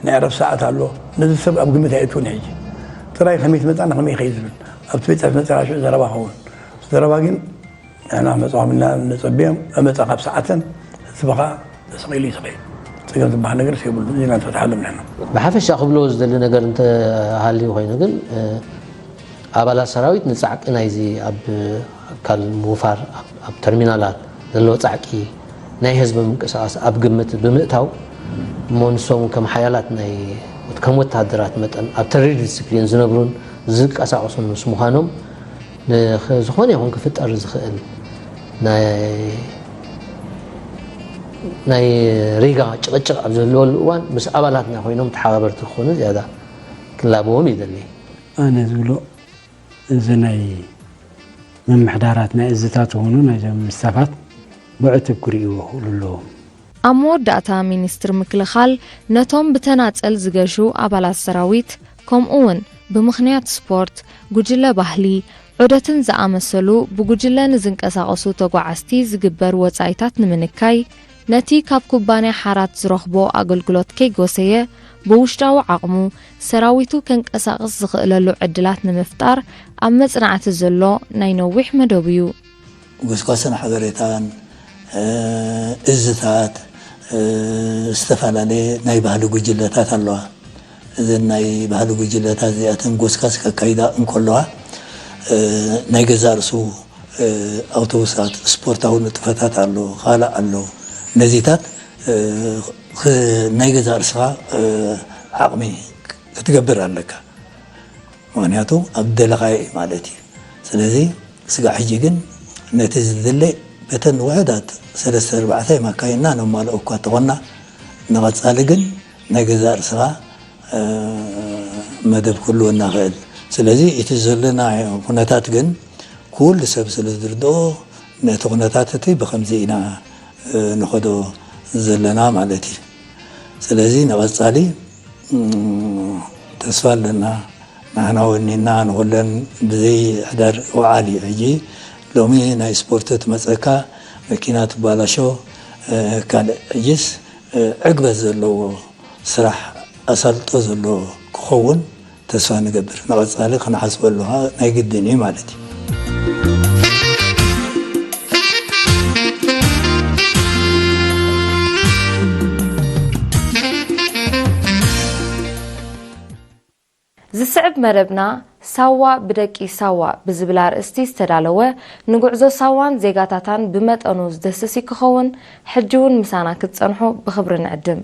ናይ ዕረፍ ሰዓት ኣለዎ። ነዚ ሰብ ኣብ ግምት ኣየእትውን ሕጂ ጥራይ ከመይ ትመፃና ከመይ ይኸይድ ዝብል ኣብቲ ቤት ፅሕፈት መፂኻ ሽዑ ዘረባ ኸውን ዘረባ ግን ንሕና ክመፃኹም ኢልና ነፀብዮም። ኣመፃ ካብ ሰዓተን ህዝቢ ከዓ ተሰቒሉ እዩ ዝኸይድ። ፀገም ዝበሃል ነገር የብሉ። እዚ ኢና ንፈትሓሎም ንሕና። ብሓፈሻ ክብሎ ዝደሊ ነገር እንተሃልዩ ኮይኑ ግን ኣባላት ሰራዊት ንፃዕቂ ናይዚ ኣብ ኣካል ምውፋር ኣብ ተርሚናላት ዘለዎ ፃዕቂ ናይ ህዝቢ ምንቅስቓስ ኣብ ግምት ብምእታው፣ እሞ ንሶም ከም ሓያላት ናይ፣ ከም ወተሃደራት መጠን ኣብ ተሪር ዲስፕሊን ዝነብሩን ዝንቀሳቐሱን ምስ ምዃኖም፣ ንኽ-፣ ዝኾነ ይኹን ክፍጠር ዝኽእል ናይ፣ ናይ ሪጋ ጭቕጭቕ ኣብ ዝህልወሉ እዋን፣ ምስ ኣባላትና ኮይኖም ተሓባበርቲ ክኾኑ ዝያዳ ክላበዎም ይደሊ። ኣነ ዝብሎ፣ እዚ ናይ ምምሕዳራት ናይ እዝታት ይኹኑ ናይዞም ስታፋት ብዕቱብ ክርእይዎ ክኽእሉ ኣለዎም። ኣብ መወዳእታ፣ ሚኒስትር ምክልኻል ነቶም ብተናጸል ዝገሹ ኣባላት ሰራዊት፣ ከምኡ እውን ብምኽንያት ስፖርት፣ ጉጅለ ባህሊ፣ ዑደትን ዝኣመሰሉ ብጉጅለ ንዝንቀሳቐሱ ተጓዓዝቲ ዝግበር ወጻኢታት ንምንካይ፣ ነቲ ካብ ኩባንያ ሓራት ዝረኽቦ ኣገልግሎት ከይጎሰየ፣ ብውሽጣዊ ዓቕሙ ሰራዊቱ ከንቀሳቕስ ዝኽእለሉ ዕድላት ንምፍጣር ኣብ መጽናዕቲ ዘሎ ናይ ነዊሕ መደብ እዩ። ጎስጓስን ሓበሬታን፣ እ፣ እዝታት፣ እ፣ ዝተፈላለየ ናይ ባህሊ ጉጅለታት ኣለዋ። እዘን ናይ ባህሊ ጉጅለታት እዚኣተን ጎስጓስ ከካይዳ እንከለዋ፣ እ፣ ናይ ገዛእ ርእሱ፣ እ፣ ኣውቶቡሳት፣ ስፖርታዊ ንጥፈታት ኣሎ፣ ካልእ ኣሎ። ነዚታት፣ እ፣ ኽ-፣ ናይ ገዛእ ርእስኻ፣ እ፣ ዓቕሚ ክትገብር ኣለካ። ምኽንያቱ ኣብ ደለኻዮ እዩ ማለት እዩ። ስለዚ ስጋዕ ሕጂ ግን ነቲ ዝድለ በተን ውሑዳት ሰለስተ ኣርባዕተ ማካይንና ነማልኦ እኳ ተኾንና፣ ንቐጻሊ ግን ናይ ገዛእ ርእስኻ፣ እ፣ መደብ ክህልወና ይኽእል። ስለዚ እቲ ዘለና ኩነታት ግን ኩሉ ሰብ ስለ ዝርድኦ፣ ነቲ ኩነታት እቲ ብኸምዚ ኢና፣ እ፣ ንኸዶ ዘለና ማለት እዩ። ስለዚ ንቐጻሊ፣ እም፣ ተስፋ ኣለና። ንሕና ወኒና ንኹለን ብዘይ ሕዳር ውዓል እዩ። ሕጂ ሎሚ ናይ ስፖርት ትመጸካ፣ መኪና ትባላሾ፣ እ፣ ካልእ። ሕጂስ፣ እ፣ ዕግበት ዘለዎ ስራሕ፣ ኣሳልጦ ዘለዎ ክኸውን ተስፋ ንገብር። ንቐጻሊ ክንሓስበሉ ኸኣ ናይ ግድን እዩ ማለት እዩ። ዝስዕብ መደብና፣ ሳዋ ብደቂ ሳዋ ብዝብል ኣርእስቲ ዝተዳለወ፣ ንጉዕዞ ሳዋን ዜጋታታን ብመጠኑ ዝደስስ ክኸውን፣ ሕጂ እውን ምሳና ክትጸንሑ ብኽብሪ ንዕድም።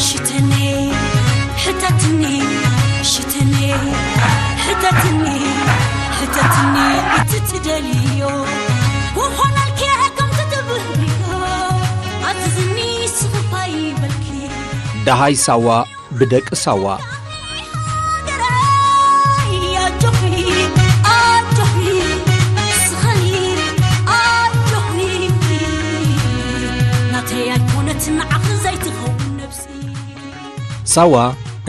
ሽተኔ፣ ሕተትኒ፣ ሽተኔ፣ ሕተትኒ፣ ሕተትኒ፣ እቲ ትደልዮ ክኾነልኪ ከም ትትብህልዮ፣ ኣዝዝኒ ስኽፋ ይበልኪ። ደሃይ ሳዋ ብደቂ ሳዋ። ሳዋ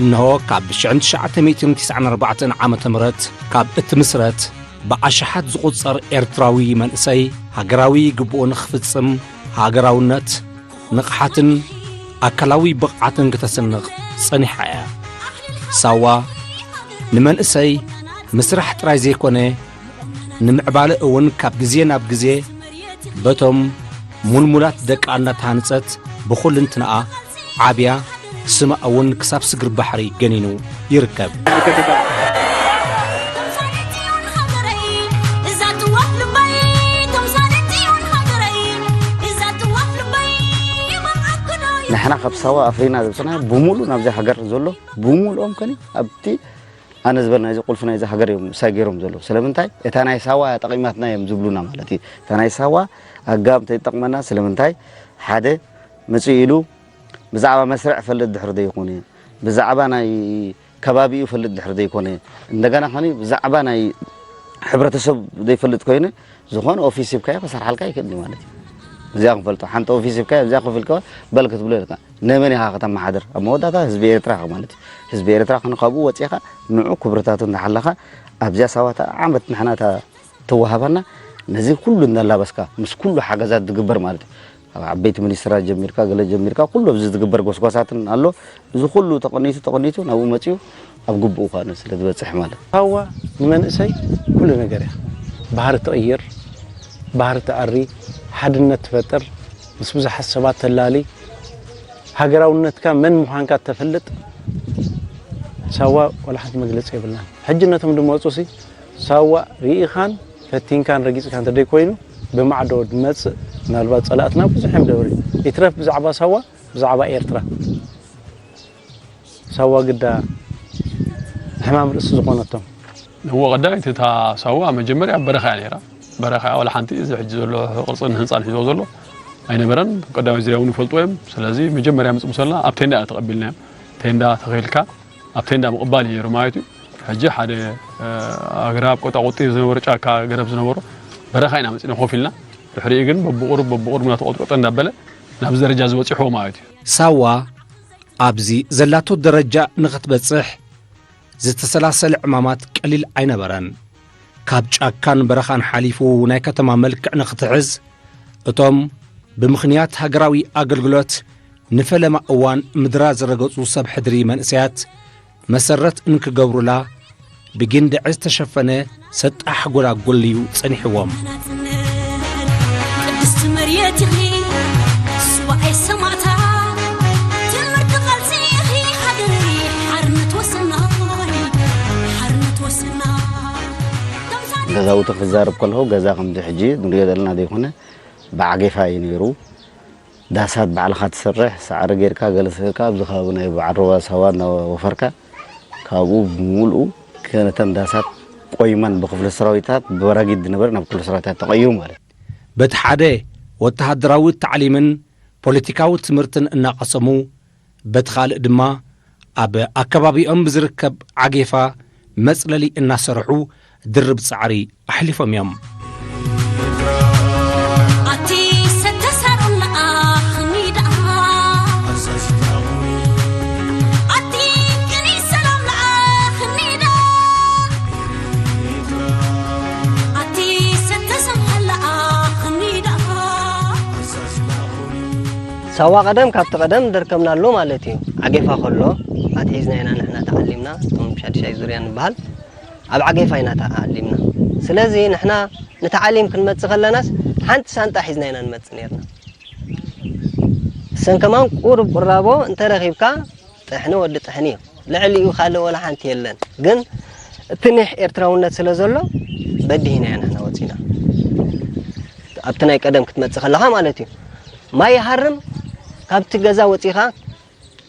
እንሆ ካብ ሽሕን ትሽዓተ ሚእትን ትስዓን ኣርባዕተን ዓመተ ምህረት ካብ እትምስረት ብኣሽሓት ዝቑጸር ኤርትራዊ መንእሰይ ሃገራዊ ግቡኡ ንኽፍጽም ሃገራውነት ንቕሓትን ኣካላዊ ብቕዓትን ክተስንቕ ጸኒሓ እያ። ሳዋ ንመንእሰይ ምስራሕ ጥራይ ዘይኮነ፣ ንምዕባለ እውን ካብ ግዜ ናብ ግዜ በቶም ሙልሙላት ደቃ እናተሃንጸት ብኹልንትናኣ ዓብያ፣ ስማ እውን ክሳብ ስግር ባሕሪ ገኒኑ ይርከብ። ንሕና ካብ ሳዋ ኣፍሪና ዘምፅናዮ ብምሉእ ናብዚ ሃገር ዘሎ ብምሉኦም ከኒ ኣብቲ ኣነ ዝበል ናይዚ ቁልፊ ናይዚ ሃገር እዮም ምሳይ ገይሮም ዘለዉ። ስለምንታይ? እታ ናይ ሳዋ እያ ጠቒማትና እዮም ዝብሉና ማለት እዩ። እታ ናይ ሳዋ ኣጋም ተይጠቕመና ስለምንታይ? ሓደ መፅኡ ኢሉ ብዛዕባ መስርዕ ፈልጥ ድሕሪ ዘይኮነ፣ ብዛዕባ ናይ ከባቢኡ ፈልጥ ድሕሪ ዘይኮነ፣ እንደገና ከኒ ብዛዕባ ናይ ሕብረተሰብ ዘይፈልጥ ኮይነ፣ ዝኾነ ኦፊስ ሂብካዮ ክሰርሓልካ ይክእል እዩ ማለት እዩ። እዚኣ ክንፈልጦ፣ ሓንቲ ኦፊስ ሂብካዮ፣ እዚኣ ከፊልካ በል ክትብሎ ኢልካ፣ ንመን ኢኻ ከተመሓድር? ኣብ መወዳእታ ህዝቢ ኤርትራ ኢኻ ማለት እዩ። ህዝቢ ኤርትራ ከኒ ካብኡ ወፂኻ ንዑ ክብርታቱ እንዳሓለኻ ኣብዚኣ ሳዋ እታ ዓመት ንሕና እታ ተዋሃባና፣ ነዚ ኩሉ እንዳላበስካ ምስ ኩሉ ሓገዛት ዝግበር ማለት እዩ። ኣብ ዓበይቲ ሚኒስትራት ጀሚርካ፣ ገለ ጀሚርካ፣ ኩሉ ኣብዚ ዝግበር ጎስጓሳትን ኣሎ። እዚ ኩሉ ተቐኒቱ፣ ተቐኒቱ ናብኡ መፂኡ ኣብ ግቡኡ ኳነ ስለ ዝበፅሕ ማለት እዩ። ሳዋ ንመንእሰይ ኩሉ ነገር እያ። ባህሪ ትቕይር፣ ባህሪ ትኣሪ፣ ሓድነት ትፈጥር፣ ምስ ብዙሓት ሰባት ተላሊ፣ ሃገራውነትካ መን ምዃንካ ተፈልጥ። ሳዋ ዋላ ሓንቲ መግለፂ የብልናን። ሕጂ ነቶም ዝመፁ ሲ ሳዋ ርኢኻን ፈቲንካን ረጊጽካን እንተደይኮይኑ ብማዕዶ ዝመጽእ፣ ምናልባት ጸላእትና ብዙሕ እዮም ደብሪ ይትረፍ ብዛዕባ ሳዋ፣ ብዛዕባ ኤርትራ ሳዋ ግዳ ሕማም ርእሲ ዝኾነቶም። እዎ፣ ቀዳመይቲ እታ ሳዋ መጀመርያ በረኻ እያ ነይራ። በረኻ እያ፣ ዋላ ሓንቲ እዚ ሕጂ ዘሎ ቅርጽን ህንጻን ሒዝዎ ዘሎ ኣይነበረን። ቀዳማይ ዙርያ እውን ይፈልጡ እዮም። ስለዚ መጀመርያ ምጽእ ምሰልና ኣብ ቴንዳ ኢና ተቐቢልናዮም። ቴንዳ ተኺልካ ኣብ ቴንዳ ምቕባል እዩ ነይሩ ማለት እዩ። ሕጂ ሓደ ኣግራብ ቆጣቁጢ ዝነበሩ፣ ጫካ ገረብ ዝነበሩ በረኻ ኢና መጺና ኮፍ ኢልና። ድሕሪኡ ግን በብቑሩብ በብቑሩብ እናተቖጥቆጠ እንዳበለ ናብዚ ደረጃ ዝበጺሕዎ ማለት እዩ። ሳዋ ኣብዚ ዘላቶ ደረጃ ንኽትበጽሕ ዝተሰላሰለ ዕማማት ቀሊል ኣይነበረን። ካብ ጫካን በረኻን ሓሊፉ ናይ ከተማ መልክዕ ንኽትሕዝ፣ እቶም ብምኽንያት ሃገራዊ ኣገልግሎት ንፈለማ እዋን ምድራ ዝረገጹ ሰብ ሕድሪ መንእሰያት መሰረት እንክገብሩላ ብጊንድዐ ዝተሸፈነ ሰጣሕ ጎላጉል እዩ ጸኒሕዎም። ቅድስቲ መርየት ኢኺ ስዋኤ ሰማእታ ትምህርቲ ቃልሲ ኢኺ ሃገረይ ሓርነት ወሰናይ ሓርነት ወሰናይ ገዛውቲ ክዛረብ ከለኹ ገዛ ከምዚ ሕጂ ንሪኦ ዘለና ዘይኮነ ብዓጌፋ እዩ ነይሩ። ዳሳት ባዕልኻ ትሰርሕ፣ ሳዕሪ ጌርካ፣ ገለ ስርካ ኣብዚ ከባቢ ናይ በዓል ሩባ ሳዋ እናወፈርካ ካብኡ ብምሉኡ ከነተን ዳሳት ቆይመን ብክፍለ ሰራዊታት ብበራጊድ ዝነበረ ናብ ክፍለ ሰራዊታት ተቐይሩ ማለት እዩ። በቲ ሓደ ወተሃደራዊ ታዕሊምን ፖለቲካዊ ትምህርትን እናቐሰሙ፣ በቲ ካልእ ድማ ኣብ ኣከባቢኦም ብዝርከብ ዓጌፋ መጽለሊ እናሰርሑ ድርብ ጻዕሪ ኣሕሊፎም እዮም። ኣቲ ሰተሳሮም ለኣኽኒ ደኣ ኣቲ ቅኒ ሰላም ለኣኽኒ ደኣ ኣቲ ሰተሰምሃ ለኣኽኒ ደኣ ሳዋ ቀደም ካብቲ ቀደም ደርከብናሉ ማለት እዩ። ዓጌፋ ከሎ ኣትሒዝና ኢና ንሕና ተዓሊምና፣ እቶም ሻድሻይ ዙርያ ንበሃል ኣብ ዓጌፋ ኢና ተዓሊምና። ስለዚ ንሕና ንተዓሊም ክንመጽእ ከለናስ ሓንቲ ሳንጣ ሒዝና ኢና ንመጽእ ነርና። እሰን ከማን ቁሩብ ቁራቦ እንተረኺብካ ጥሕኒ ወዲ ጥሕኒ እዩ። ልዕሊኡ ካልእ ወላ ሓንቲ የለን። ግን እቲ ኒሕ ኤርትራውነት ስለ ዘሎ በዲህና ኢና ንሕና ወጺና። ኣብቲ ናይ ቀደም ክትመጽእ ከለኻ ማለት እዩ። ማይ ይሃርም፣ ካብቲ ገዛ ወጺኻ፣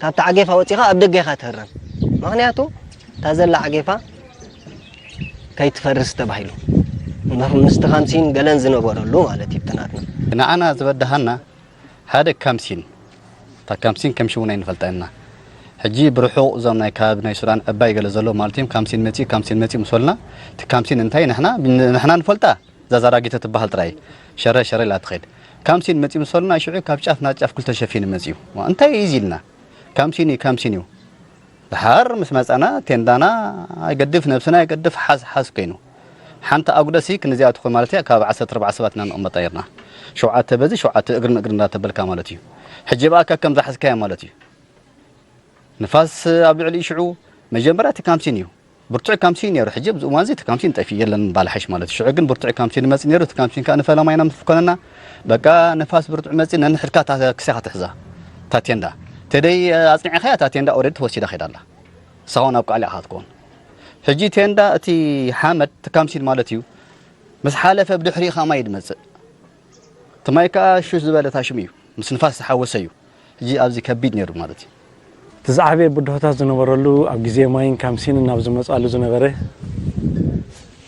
ካብቲ ዓጌፋ ወጺኻ ኣብ ደገ ኢኻ ትህረም። ምኽንያቱ እታ ዘላ ዓጌፋ ከይትፈርስ ተባሂሉ። ምስቲ ካምሲን ገለን ዝነበረሉ ማለት እዩ ብትናትና። ንዓና ዝበደሃና ሓደ ካምሲን፣ እታ ካምሲን ከም ሽሙ ናይ ንፈልጣ ኢና። ሕጂ ብርሑቕ እዞም ናይ ከባቢ ናይ ሱዳን ዕባይ ገለ ዘሎ ማለት እዮም። ካምሲን መጺኡ፣ ካምሲን መጺኡ ምስ በሉና፣ እቲ ካምሲን እንታይ ንሕና ንሕና ንፈልጣ እዛ ዛራጊቶ ትበሃል ጥራይ ሸረ ሸረ ኢላ ትኸይድ። ካምሲን መጺኡ ምስ በሉና ሽዑ ካብ ጫፍ ናብ ጫፍ ክልተ ሸፊኑ መጺኡ። ዋ፣ እንታይ እዩ እዚ ኢልና። ካምሲን እዩ፣ ካምሲን እዩ። ድሓር ምስ መጻና ቴንዳና ኣይገድፍ፣ ነብስና ኣይገድፍ፣ ሓዝ ሓዝ ኮይኑ። ሓንቲ ኣጉደሲ ክንዚኣ ትኾን ማለት እያ፣ ካብ ዓሰርተ ኣርባዕተ ሰባት ኢና ንቕመጣ ነርና። ሸውዓተ በዚ ሸውዓተ እግሪ ንእግሪ እንዳተበልካ ማለት እዩ። ሕጂ ብኣካ ከም ዝሓዝካያ ማለት እዩ። ንፋስ ኣብ ልዕሊኡ ሽዑ መጀመርያ እቲ ካምሲን እዩ። ብርቱዕ ካምሲን ነይሩ። ሕጂ ኣብዚ እዋን እዚ እቲ ካምሲን ጠፊኡ የለን ባልሓሽ ማለት እዩ። ሽዑ ግን ብርቱዕ ካምሲን ይመጽእ ነይሩ። እቲ ካምሲን ከኣ ንፈለማ ኢና ምስ ኮነና በቃ ንፋስ ብርቱዕ መጺእ ነንሕድካ እታ ክሳኻ ትሕዛ። እታ ቴንዳ። ተደይ ኣጽኒዕኻያ እታ ቴንዳ ኦረዲ ተወሲዳ ኸይዳ ኣላ። ንሳውን ኣብ ቃልዕ ኢኻ ትከውን። ሕጂ ቴንዳ እቲ ሓመድ እቲ ካምሲን ማለት እዩ። ምስ ሓለፈ ብድሕሪኡ ኸኣ ማይ እዩ ዝመጽእ። እቲ ማይ ከኣ ሹሽ ዝበለ ታሽሙ እዩ። ምስ ንፋስ ዝሓወሰ እዩ። ሕጂ ኣብዚ ከቢድ ነይሩ ማለት እዩ። እቲ ዝዓበየ ብድሆታት ዝነበረሉ ኣብ ግዜ ማይን ካምሲንን ኣብ ዝመጻሉ ዝነበረ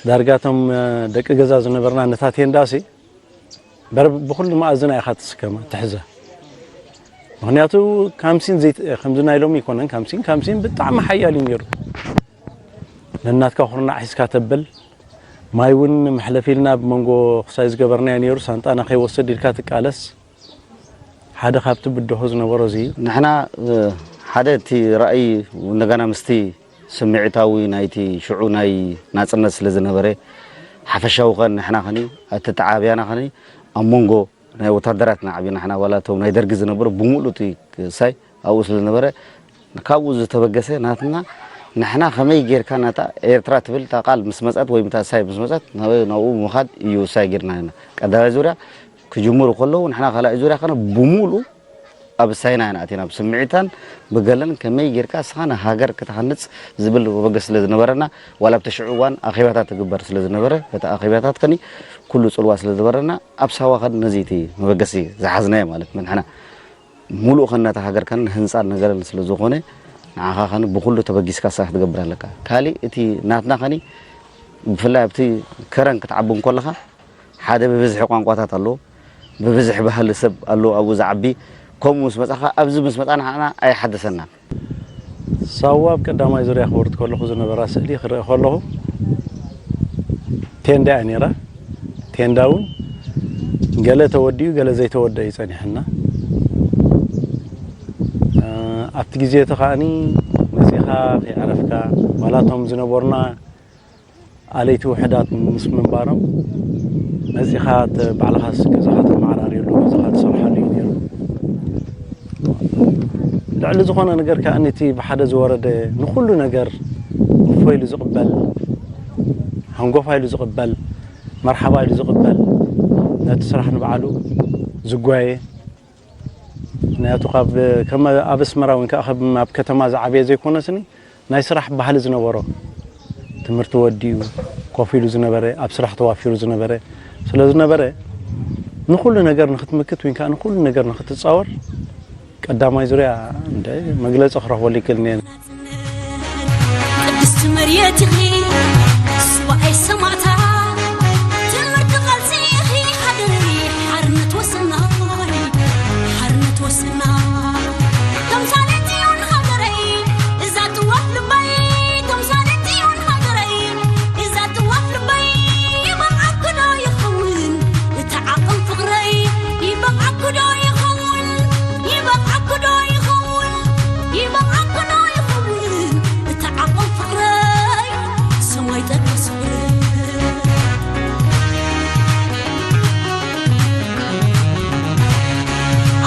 ዳርጋ እቶም ደቂ ገዛ ዝነበርና ነታ ቴንዳሲ በር ብኩሉ መኣዝና ኢኻ ትስከማ ትሕዛ። ምክንያቱ ካምሲን ዘይት- ከምዚ ናይ ሎሚ ይኮነን። ካምሲን ካምሲን ብጣዕሚ ሓያል እዩ ነይሩ። ነናትካ ኩርናዕ ሒዝካ ተብል ማይ እውን መሕለፊ ኢልና ብመንጎ ክሳይ ዝገበርናዮ ነይሩ። ሳንጣና ከይወስድ ኢልካ ትቃለስ። ሓደ ካብቲ ብድሆ ዝነበሮ እዚ እዩ። ንሕና ሓደ እቲ ራእይ እንደገና ምስቲ ስምዒታዊ ናይቲ ሽዑ ናይ ናጽነት ስለ ዝነበረ ሓፈሻዊ ኸን ንሕና ኸኒ ኣተተዓብያና ኸኒ ኣብ መንጎ ናይ ወታደራትና ዓብና ንሕና ዋላ እቶም ናይ ደርጊ ዝነበሩ ብምሉእ እቲ ክሳይ ኣብኡ ስለ ዝነበረ ካብኡ ዝተበገሰ ናትና ንሕና ከመይ ጌርካ ናታ ኤርትራ ትብል እታ ቃል ምስ መጸት ወይ እታ ሳይ ምስ መጸት ናበይ ናብኡ ምኻድ እዩ ሳይ ጌርና ኢና። ቀዳማይ ዙርያ ክጅምሩ ከለዉ ንሕና ካልኣይ ዙርያ ከነ ብምሉእ ኣብ ሳይና ኢና ኣቲና፣ ብስምዒታን ብገለን ከመይ ጌርካ እስኻ ንሃገር ክትሃንጽ ዝብል መበገሲ ስለ ዝነበረና፣ ዋላ ኣብቲ ሽዑ እዋን ኣኼባታት ትግበር ስለ ዝነበረ፣ በቲ ኣኼባታት ከኒ ኩሉ ጽልዋ ስለ ዝነበረና፣ ኣብ ሳዋ ከን ነዚ እቲ መበገሲ ዝሓዝናዮ ማለት ንሕና ሙሉእ ከን ነታ ሃገር ከን ህንጻን ነገርን ስለ ዝኾነ፣ ንዓኻ ከን ብኹሉ ተበጊስካ ስራሕ ክትገብር ኣለካ። ካሊእ እቲ ናትና ከኒ ብፍላይ ኣብቲ ከረን ክትዓቢ እንከለኻ ሓደ ብብዝሒ ቋንቋታት ኣሎ፣ ብብዝሒ ባህሊ ሰብ ኣሎ ኣብኡ ዝዓቢ። ከምኡ ምስ መጻኻ ኣብዚ ምስ መጻና ንዓና ኣይሓደሰናን። ሳዋ ኣብ ቀዳማይ ዙርያ ክወርድ ከለኹ ዝነበራ ስእሊ ክርኢ ከለኹ ቴንዳ እያ ነይራ። ቴንዳ እውን ገለ ተወዲኡ ገለ ዘይተወደአ እዩ ጸኒሐና። እ፣ ኣብቲ ግዜ እቲ ከኣኒ መጺኻ ከይዓረፍካ ዋላ እቶም ዝነበሩና ኣለይቲ ውሕዳት ምስ ምንባሮም መጺኻ ተ-፣ ባዕልኻስ ገዛኻ ተመዓራርየሉ፣ ገዛኻ ትሰርሓሉ እዩ ነይሩ። ልዕሊ ዝኾነ ነገር ከኣ ነቲ ብሓደ ዝወረደ ንኹሉ ነገር እፎ ኢሉ ዝቕበል፣ ሃንጎፋ ኢሉ ዝቕበል፣ መርሓባ ኢሉ ዝቕበል፣ ነቲ ስራሕ ንባዕሉ ዝጓየ፣ ምኽንያቱ ካብ ከም ኣብ ኣስመራ ወይ ከዓ ከም ኣብ ከተማ ዝዓበየ ዘይኮነስኒ ናይ ስራሕ ባህሊ ዝነበሮ፣ ትምህርቲ ወዲኡ ኮፍ ኢሉ ዝነበረ፣ ኣብ ስራሕ ተዋፊሩ ዝነበረ ስለ ዝነበረ፣ ንኹሉ ነገር ንክትምክት ወይ ከዓ ንኹሉ ነገር ንክትፃወር ቀዳማይ ዙርያ እንደ መግለፂ ክረኽበሉ ይክእል እየ። ቅድስቲ መርየት ኢኺ ስዋኣይ ሰማእታ፣ ትምህርቲ ቃልሲ ኢኺ ሓደረይ፣ ሓርነት ወሰናይ፣ ሓርነት ወሰናይ። ተምሳሌት እዩ ንሃገረይ እዛ ጥዋፍ ልበይ፣ ተምሳሌት እዩ ንሃገረይ እዛ ጥዋፍ ልበይ። ይበቕዓኪ ዶ ይኸውን እቲ ዓቕን ፍቕረይ፣ ይበቕዓኪ ዶ ይኸውን፣ ይበቕዓኪ ዶ ይኸውን፣ ይበቕዓኪ ዶ ይኸውን እቲ ዓቕን ፍቕረይ፣ ሰማይ ጠቀስ ፍቕረይ።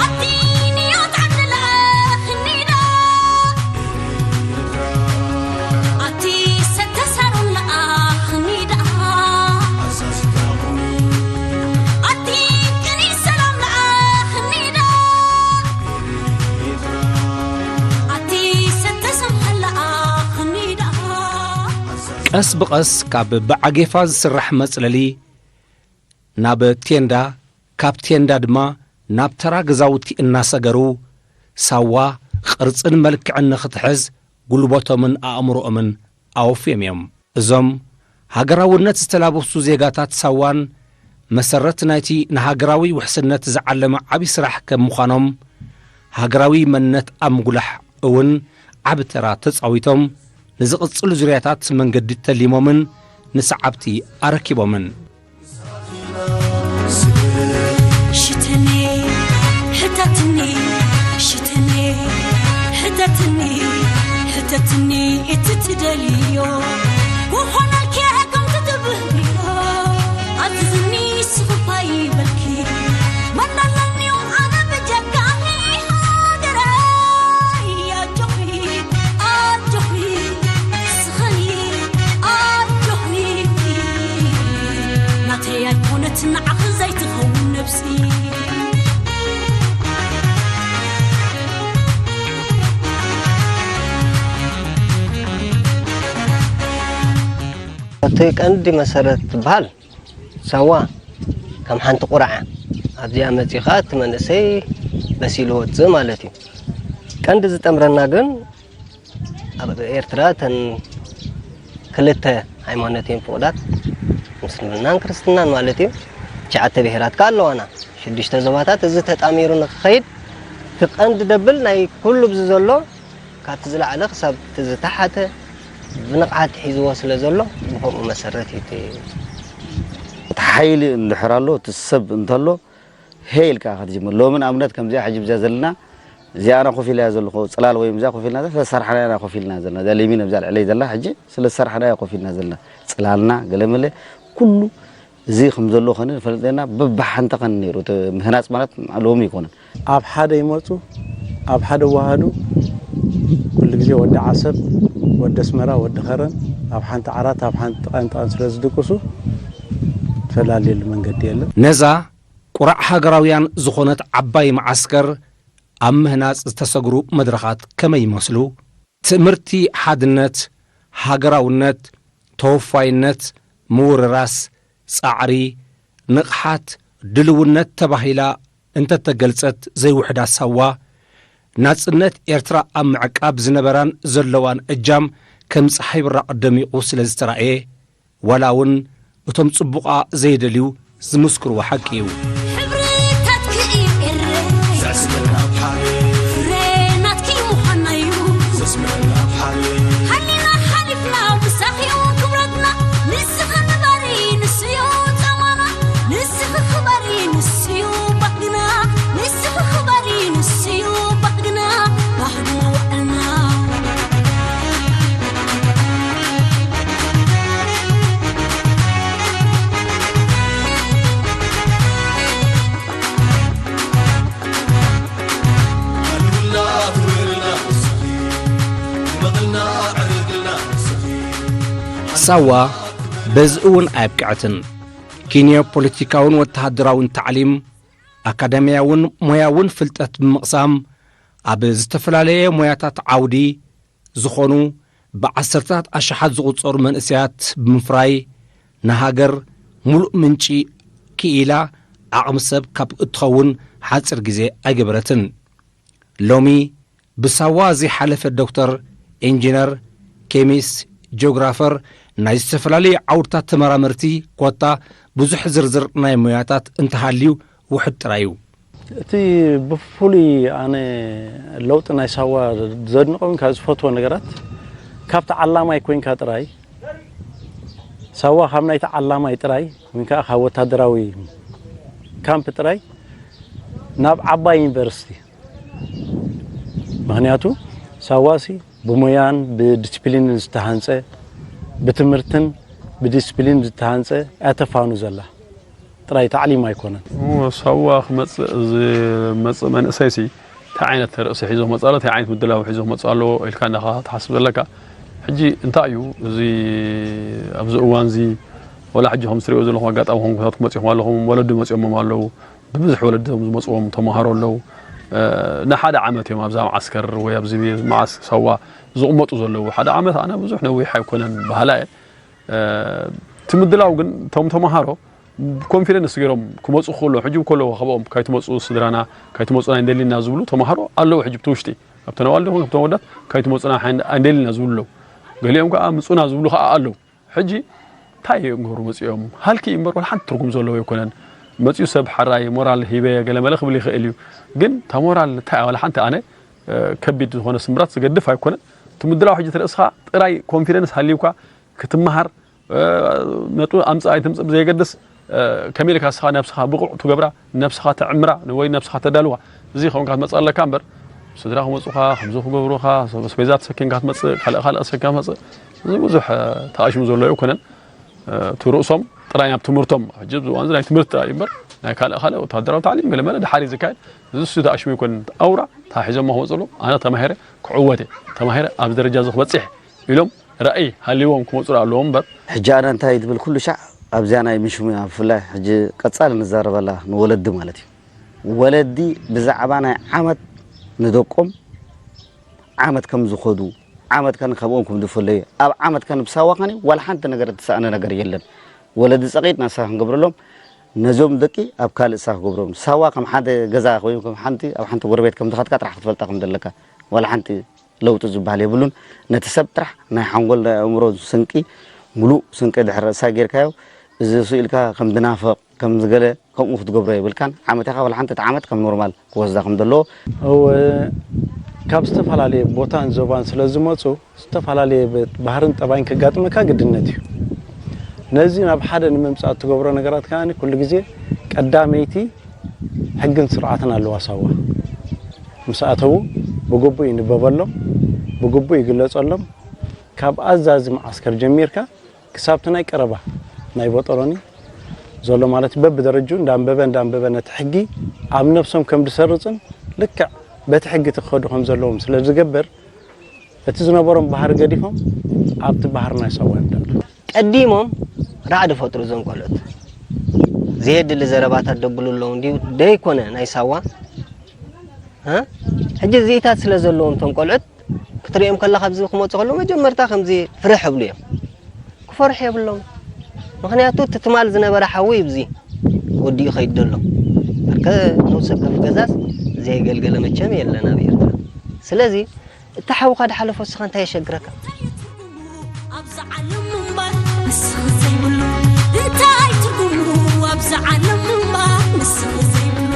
ኣቲ ንዮት ዓዲ ለኣኽኒ ዶ፣ ኣቲ ሰተ ሳሮን ለኣኽኒ ደኣ፣ ኣቲ ቅኒ ሰላም ለኣኽኒ ዶ፣ ኣቲ ሰተ ሰምሃል ለኣኽኒ ደኣ። ቀስ ብቐስ ካብ ብዓጌፋ ዝስራሕ መጽለሊ ናብ ቴንዳ፣ ካብ ቴንዳ ድማ ናብ ተራ ገዛውቲ እናሰገሩ፣ ሳዋ ቅርጽን መልክዕን ንኽትሕዝ ጉልበቶምን ኣእምሮኦምን ኣወፍዮም እዮም። እዞም ሃገራውነት ዝተላበሱ ዜጋታት ሳዋን መሰረት ናይቲ ንሃገራዊ ውሕስነት ዝዓለመ ዓቢ ስራሕ ከም ምዃኖም፣ ሃገራዊ መንነት ኣብ ምጉላሕ እውን ዓቢ ተራ ተጻዊቶም፣ ንዝቕጽሉ ዙርያታት መንገዲ ተሊሞምን ንሰዓብቲ ኣረኪቦምን። ሽትኒ፣ ሕተትኒ፣ ሽትኒ፣ ሕተትኒ፣ ሕተትኒ እቲ ትደልዮ ክኾነልኪ ከምቲ ትብህግዮ። ኣዝዝኒ ስኽፋ ይበልኪ መን ኣለኒ ኣነ ብጀካኺ ሃገረይ። ኣጆኺ፣ ኣጆኺ፣ ስኸኒ፣ ኣጆኺ። ናተይ ኣይኮነት ንዓኺ ዘይትኸውን ነብሲ። እቲ ቀንዲ መሰረት ትበሃል ሳዋ ከም ሓንቲ ቁራዕ ኣብዚኣ መጺኻ እቲ መንእሰይ በሲሉ ወጽእ ማለት እዩ። ቀንዲ ዝጠምረና ግን ኣብ ኤርትራ እተን ክልተ ሃይማኖት እየን ፍቑዳት፣ ምስልምናን ክርስትናን ማለት እዩ። ትሽዓተ ብሄራት ከኣ ኣለዋና፣ ሽዱሽተ ዞባታት። እዚ ተጣሚሩ ንክኸይድ እቲ ቀንዲ ደብል ናይ ኩሉ ብዚ ዘሎ ካብቲ ዝለዓለ ክሳብ እቲ ዝተሓተ ብንቕሓት ሒዝዎ ስለ ዘሎ ብኸምኡ መሰረት እዩ እቲ እቲ ሓይሊ እንድሕር ኣሎ፣ እቲ ሰብ እንተሎ፣ ሄ ኢልካ ኢኻ ትጅምር። ሎሚ ንኣብነት ከምዚኣ ሕጂ ብዚኣ ዘለና፣ እዚኣ ኣነ ኮፍ ኢለያ ዘለኹ ጽላል ወይ እዚኣ ኮፍ ኢልና ስለ ዝሰራሕናያ ኢና ኮፍ ኢልና ዘለና። እዚኣ ለሚን ኣብዚኣ ልዕለይ ዘላ ሕጂ ስለ ዝሰራሕናያ ኮፍ ኢልና ዘለና። ጽላልና ገለ መለ ኩሉ እዚ ከም ዘሎ ከነ ንፈልጥ ነርና። በብሓንቲ ከን ነይሩ። እቲ ምህናጽ ማለት ሎሚ ኣይኮነን። ኣብ ሓደ ይመጹ፣ ኣብ ሓደ ይወሃዱ። ኩሉ ግዜ ወዲ ዓሰብ፣ ወዲ ኣስመራ፣ ወዲ ከረን ኣብ ሓንቲ ዓራት፣ ኣብ ሓንቲ ቃንቃን ስለ ዝድቅሱ፣ ተላለየሉ መንገዲ የለን። ነዛ ቁራዕ ሃገራውያን ዝኾነት ዓባይ መዓስከር ኣብ ምህናጽ ዝተሰግሩ መድረኻት ከመይ ይመስሉ? ትእምርቲ ሓድነት፣ ሃገራውነት፣ ተወፋይነት፣ ምውርራስ፣ ጻዕሪ፣ ንቕሓት፣ ድልውነት ተባሂላ እንተተገልጸት ዘይውሕዳ ሳዋ፣ ናጽነት ኤርትራ ኣብ ምዕቃብ ዝነበራን ዘለዋን እጃም ከም ጸሓይ ብራቕ ደሚቑ ስለ ዝተራእየ፣ ዋላ እውን እቶም ጽቡቓ ዘይደልዩ ዝምስክርዎ ሓቂ እዩ። ሕብርታትኪ እዩ ኤረ። ዘስምዕና ኣብ ሓደ። ፍሬ ናትኪ ምዃንና እዩ። ዘስምዕና ኣብ ሓደ። ሃኒና ሓሊፍና ምሳኺ እዩ ክብረትና። ንስኺ ንበሪ ንሱ እዩ ጻማና። ንስኺ ክበሪ ንሱ እዩ ባህግና። ንስኺ ክበሪ ንሱ እዩ ባህግና። ባህግና ውዕልና። ሳዋ በዚ እውን ኣየብቅዐትን። ኪንዮ ፖለቲካውን ወተሃደራውን ታዕሊም፣ ኣካዳሚያውን ሞያውን ፍልጠት ብምቕሳም፣ ኣብ ዝተፈላለየ ሞያታት ዓውዲ ዝኾኑ ብዓሰርታት ኣሽሓት ዝቑጸሩ መንእሰያት ብምፍራይ፣ ንሃገር ሙሉእ ምንጪ ክኢላ ዓቕሚ ሰብ ካብ እትኸውን ሓጺር ግዜ ኣይገበረትን። ሎሚ ብሳዋ ዘይሓለፈ ዶክተር፣ ኢንጂነር፣ ኬሚስት፣ ጂኦግራፈር፣ ናይ ዝተፈላለዩ ዓውድታት ተመራመርቲ፣ ኮታ ብዙሕ ዝርዝር ናይ ሞያታት እንተሃልዩ ውሑድ ጥራይ እዩ። እቲ ብፍሉይ ኣነ ለውጢ ናይ ሳዋ ዘድንቖ ወይ ካብ ዝፈትዎ ነገራት፣ ካብ ተዓላማይ ኮይንካ ጥራይ፣ ሳዋ ካብ ናይ ተዓላማይ ጥራይ ወይ ከዓ ካብ ወታደራዊ ካምፕ ጥራይ ናብ ዓባይ ዩኒቨርሲቲ፣ ምኽንያቱ ሳዋሲ ብሞያን ብዲስፕሊንን ዝተሃንጸ፣ ብትምህርትን ብዲስፕሊን ዝተሃንጸ እያ ተፋኑ ዘላ። ጥራይ ታዕሊም ኣይኮነን። እሞ ሳዋ ክመጽእ ዝመጽእ መንእሰይሲ እንታይ ዓይነት ርእሲ ሒዞ ክመጽእ ኣሎ፣ እንታይ ዓይነት ምድላው ሒዞ ክመጽእ ኣለዎ ኢልካ እንዳኻ ትሓስብ ዘለካ። ሕጂ እንታይ እዩ እዚ ኣብዚ እዋን እዚ፣ ወላ ሕጂ ከም ትሪኦ ዘለኹም ኣጋጣሚ ከም ኩነታት ክመጽእኹም ኣለኹም፣ ወለዲ መጽኦሞም ኣለዉ፣ ብብዝሒ ወለዲ እዞም ዝመጽዎም ተማሃሮ ኣለዉ። እ፣ ንሓደ ዓመት እዮም ኣብዛ መዓስከር ወይ ኣብዚ መዓስ ሳዋ ዝቕመጡ ዘለዉ። ሓደ ዓመት ኣነ ብዙሕ ነዊሕ ኣይኮነን በሃላ እየ። እ፣ እቲ ምድላው ግን እቶም ተማሃሮ ኮንፊደንስ ገይሮም ክመጹ ከለዉ፣ ሕጂ ከለዉ ካብኦም ካይትመጹ ስድራና፣ ካይትመጹና ኣይንደሊና ዝብሉ ተማሃሮ ኣለዉ። ሕጂ ብቲ ውሽጢ ካብተን ኣዋልድ ይኹን ካብቶም ወዳት ካይትመጹና ሓይ-፣ ኣይንደሊና ዝብሉ ኣለዉ። ገሊኦም ከኣ ምጹና ዝብሉ ከኣ ኣለዉ። ሕጂ እንታይ እዮም ገብሩ መጺኦም? ሃልኪ እምበር ወላ ሓንቲ ትርጉም ዘለዎ ኣይኮነን። መጺኡ ሰብ ሓራይ ሞራል ሂበ ገለመለ ክብል ይኽእል እዩ። ግን እታ ሞራል እንታይ እያ? ወላ ሓንቲ ኣነ፣ እ፣ ከቢድ ዝኾነ ስምብራት ዝገድፍ ኣይኮነን። እቲ ምድላው ሕጂ ትርእስኻ ጥራይ ኮንፊደንስ ሃልዩካ ክትመሃር፣ እ፣ ነጥቢ ኣምጽእ ኣይትምጽእ ብዘየገድስ፣ እ፣ ከመይ ኢልካ ንስኻ ነብስኻ ብቑዕ ትገብራ፣ ነብስኻ ተዕምራ ወይ ነብስኻ ተዳልዋ። እዚ ከውን ክትመጽእ ኣለካ እምበር፣ ስድራ ክመጹኻ፣ ከምዚ ክገብሩኻ፣ ኣስቤዛ ተሰኪምካ ትመጽእ፣ ካልእ ካልእ ተሰኪምካ ትመጽእ። እዚ ብዙሕ፣ እ፣ ተኣሽሙ ዘሎ ኣይኮነን። እ፣ እቲ ርእሶም ጥራይ ናብ ትምህርቶም፣ ሕጂ ኣብዚ እዋን እዚ ናይ ትምህርቲ ጥራይ እምበር፣ ናይ ካልእ ካልእ ወተሃደራዊ ታዕሊም ገለ መለ ድሓር እዩ ዝካየድ። እዚ እሱ ተኣሽሙ ኣይኮነን። ኣውራ፣ እንታይ ሒዞሞ ክመጹ ኣለዉ? ኣነ ተማሂረ ክዕወት እየ፣ ተማሂረ ኣብዚ ደረጃ እዚ ክበጽሕ እየ ኢሎም ራእይ ሃልይዎም ክመጹ ደኣ ኣለዎም እምበር። ሕጂ ኣነ እንታይ ትብል፣ ኩሉ ሻዕ ኣብዚኣ ናይ ምሽሙያ ብፍላይ ሕጂ ቀጻሊ ንዛረበላ ንወለዲ ማለት እዩ። ወለዲ ብዛዕባ ናይ ዓመት ንደቆም ዓመት ከም ዝኸዱ፣ ዓመት ከን ካብኦም ከም ዝፈለዩ፣ ኣብ ዓመት ከን ብሳዋ ከን ዋላ ሓንቲ ነገር እትሰኣነ ነገር የለን። ወለዲ ጸቒጥና ንሳ ክንገብረሎም፣ ነዞም ደቂ ኣብ ካልእ እሳ ክገብሮም። ሳዋ ከም ሓደ ገዛ ኮይኑ፣ ከም ሓንቲ፣ ኣብ ሓንቲ ጎረቤት ከም ዝኸድካ ጥራሕ ክትፈልጣ ከም ዘለካ። ዋላ ሓንቲ ለውጢ ዝበሃል የብሉን። ነቲ ሰብ ጥራሕ ናይ ሓንጎል፣ ናይ ኣእምሮ ስንቂ፣ ሙሉእ ስንቂ ድሕሪ ርእሳ ጌርካዮ፣ እዚ ስኢልካ ከም ድናፍቕ፣ ከም ዝገለ ከምኡ ክትገብሮ የብልካን። ዓመት ኢኻ፣ ዋላ ሓንቲ እቲ ዓመት ከም ኖርማል ክወስዳ ከም ዘለዎ። እወ፣ ካብ ዝተፈላለየ ቦታን ዞባን ስለ ዝመጹ፣ ዝተፈላለየ ብ-፣ ባህርን ጠባይን ከጋጥመካ ግድነት እዩ። ነዚ ናብ ሓደ ንምምጻእ እትገብሮ ነገራት ከኣ ኩሉ ግዜ ቀዳመይቲ ሕግን ስርዓትን ኣለዋ ሳዋ። ምስ ኣተዉ ብግቡእ ይንበበሎም፣ ብግቡእ ይግለጸሎም። ካብ ኣዛዚ መዓስከር ጀሚርካ ክሳብ እቲ ናይ ቀረባ ናይ ቦጠሮኒ ዘሎ ማለት እዩ፣ በብደረጅኡ እንዳንበበ እንዳንበበ ነቲ ሕጊ ኣብ ነብሶም ከም ዝሰርጽን ልክዕ በቲ ሕጊ እቲ ክኸዱ ከም ዘለዎም ስለ ዝገብር፣ እቲ ዝነበሮም ባህሪ ገዲፎም ኣብቲ ባህሪ ናይ ሳዋ እዮም ዝኣትዉ። ቀዲሞም ራዕዲ ፈጥሩ እዞም ቆልዑት። ዘየድሊ ዘረባታት ደብሉ ኣለዉ እንድዩ ደይኮነ ናይ ሳዋ፣ እ? ሕጂ እዚኢታት ስለ ዘለዎም እቶም ቆልዑት ክትሪኦም ከለኻ ኣብዚ ክመፁ ከለዉ መጀመርታ ከምዚ ፍርሕ ይብሉ እዮም። ክፈርሑ የብሎም። ምኽንያቱ እቲ ትማል ዝነበረ ሓዊ ኣብዚ ወዲኡ ይኸይድ ዘሎ። በርከ ነብሰ ከፍ ገዛስ ዘየገልገለ መቸም የለን ኣብ ኤርትራ። ስለዚ እቲ ሓውኻ ድሓለፎ እስኻ እንታይ የሸግረካ? ኣብዚ ዓለም ምንባር ንስኺ ዘይብሉ እንታይ ትርጉሙ? ኣብዚ ዓለም ምንባር ንስኺ ዘይብሉ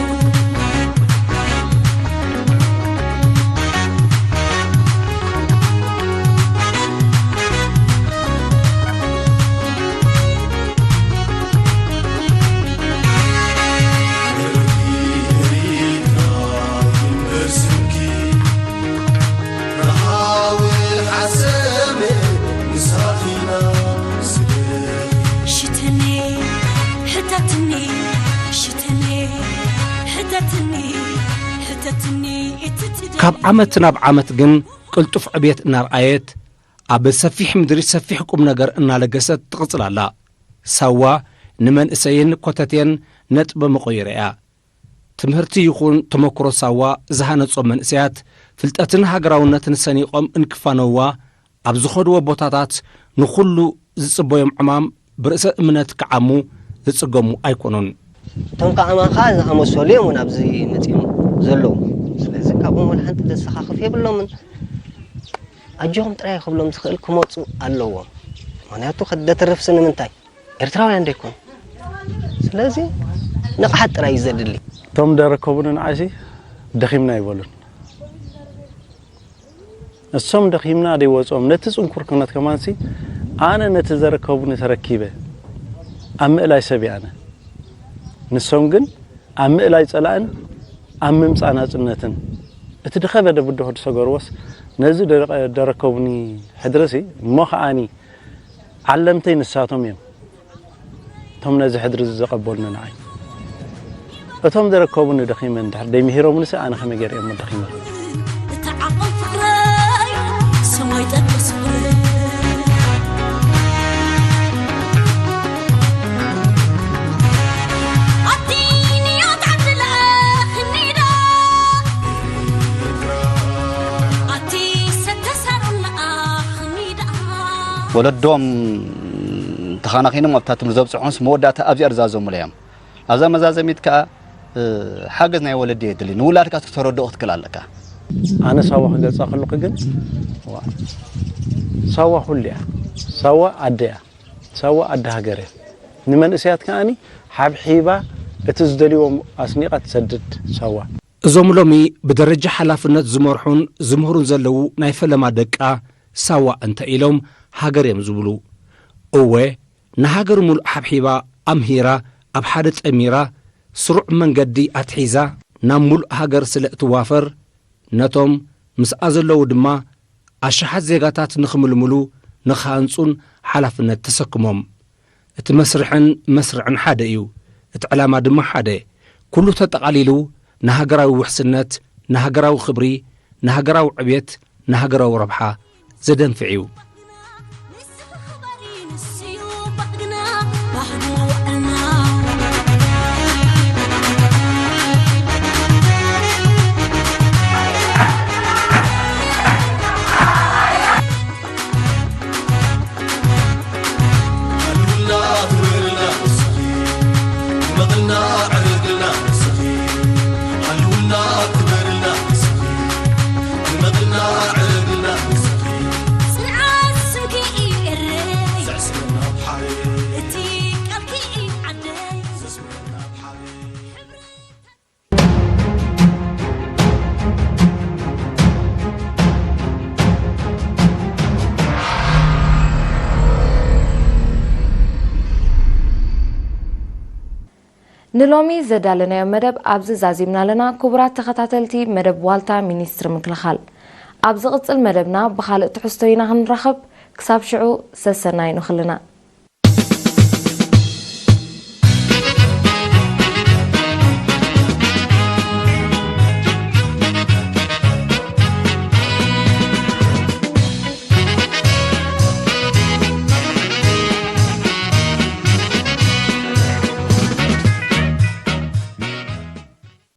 ሽተኒ፣ ሕተትኒ፣ ሽተኒ፣ ሕተትኒ፣ ሕተትኒ፣ እቲ ትደ- ካብ ዓመት ናብ ዓመት ግን ቅልጡፍ ዕብየት እናርኣየት፣ ኣብ ሰፊሕ ምድሪ ሰፊሕ ቁም ነገር እናለገሰት ትቕጽል ኣላ። ሳዋ ንመንእሰይን ኮተቴን ነጥበ መቐይሮ እያ። ትምህርቲ ይኹን ተመክሮ ሳዋ ዝሃነጾም መንእሰያት ፍልጠትን ሃገራውነትን ሰኒቖም እንክፋነውዋ ኣብ ዝኸድዎ ቦታታት ንኹሉ ዝጽበዮም ዕማም ብርእሰ እምነት ክዓሙ ዝጽገሙ ኣይኮኑን። እቶም ከማኻ ዝኣመሰሉ እዮም እውን ኣብዚ መጺኦም ዘለዉ። ስለዚ ካብኦም ወላ ሓንቲ ዘሰኻኽፍ የብሎምን። ኣጆኹም ጥራይ ክብሎም ዝኽእል ክመጹ ኣለዎም። ምኽንያቱ ከደተርፍሲ ንምንታይ? ኤርትራውያን ዶ ኣይኮኑ? ስለዚ ንቕሓት ጥራይ እዩ ዘድሊ። እቶም ደረከቡኒ ንዓይሲ ደኺምና ይበሉን። እሶም ደኺምና ደይወፅኦም ነቲ ጽንኩር ኩነት ከማንሲ ኣነ ነቲ ዘረከቡኒ ተረኪበ ኣብ ምእላይ ሰብ እየ ኣነ። ንሶም ግን ኣብ ምእላይ ጸላእን ኣብ ምምጻእ ናጽነትን እቲ ድኸበደ ብድሆ ዝሰገርዎስ ነዚ ደረ-፣ ደረከቡኒ ሕድርሲ እሞ ከኣኒ ዓለምተይ ንሳቶም እዮም። እቶም ነዚ ሕድሪ እዚ ዘቐበሉኒ ንዓይ። እቶም ዘረከቡኒ ደኺመ እንድሕር ደይምሂሮምንሲ ኣነ ከመይ ገይረ እየ እሞ ደኺመ? እቲ ዓቕም ፍቕረይ ሰማይ ጠቀስ ፍቕሪ። ኣቲ ንያት ዓድለ ክኒዳ። ኣቲ ሰተሳሮላ ክኒዳ። ወለዶም ተኻናኺኖም ኣብታ ትምህርቲ ዘብጽሑንስ መወዳእታ ኣብዚኣ ዝዛዘሙላ እዮም። ኣብዛ መዛዘሚት ከኣ፣ እ፣ ሓገዝ ናይ ወለዲ የድሊ። ንውላድካ ክትረድኦ ክትክእል ኣለካ። ኣነ ሳዋ ክገልጻ ከለኹ ግን፣ ዋ፣ ሳዋ ኩሉ እያ። ሳዋ ኣደ እያ። ሳዋ ኣደ ሃገር እያ። ንመንእሰያት ከኣኒ ሓብሒባ እቲ ዝደልይዎም ኣስኒቓ ትሰድድ ሳዋ። እዞም ሎሚ ብደረጃ ሓላፍነት ዝመርሑን ዝምህሩን ዘለዉ ናይ ፈለማ ደቃ ሳዋ እንተ ኢሎም ሃገር እዮም ዝብሉ። እወ፣ ንሃገር ሙሉእ ሓብሒባ፣ ኣምሂራ፣ ኣብ ሓደ ጠሚራ፣ ስሩዕ መንገዲ ኣትሒዛ፣ ናብ ሙሉእ ሃገር ስለ እትዋፈር፣ ነቶም ምስኣ ዘለዉ ድማ ኣሽሓት ዜጋታት ንኽምልምሉ፣ ንኽሃንጹን ሓላፍነት ተሰክሞም። እቲ መስርሕን መስርዕን ሓደ እዩ። እቲ ዕላማ ድማ ሓደ። ኩሉ ተጠቓሊሉ ንሃገራዊ ውሕስነት፣ ንሃገራዊ ክብሪ፣ ንሃገራዊ ዕብየት፣ ንሃገራዊ ረብሓ ዘደንፍዕ እዩ። ንሎሚ ዘዳለናዮ መደብ ኣብዚ ዛዚምና ኣለና። ክቡራት ተኸታተልቲ መደብ ዋልታ ሚኒስትሪ ምክልኻል፣ ኣብ ዝቕጽል መደብና ብኻልእ ትሕዝቶ ኢና ክንራኸብ። ክሳብ ሽዑ ሰሰናዩ ንኹልና።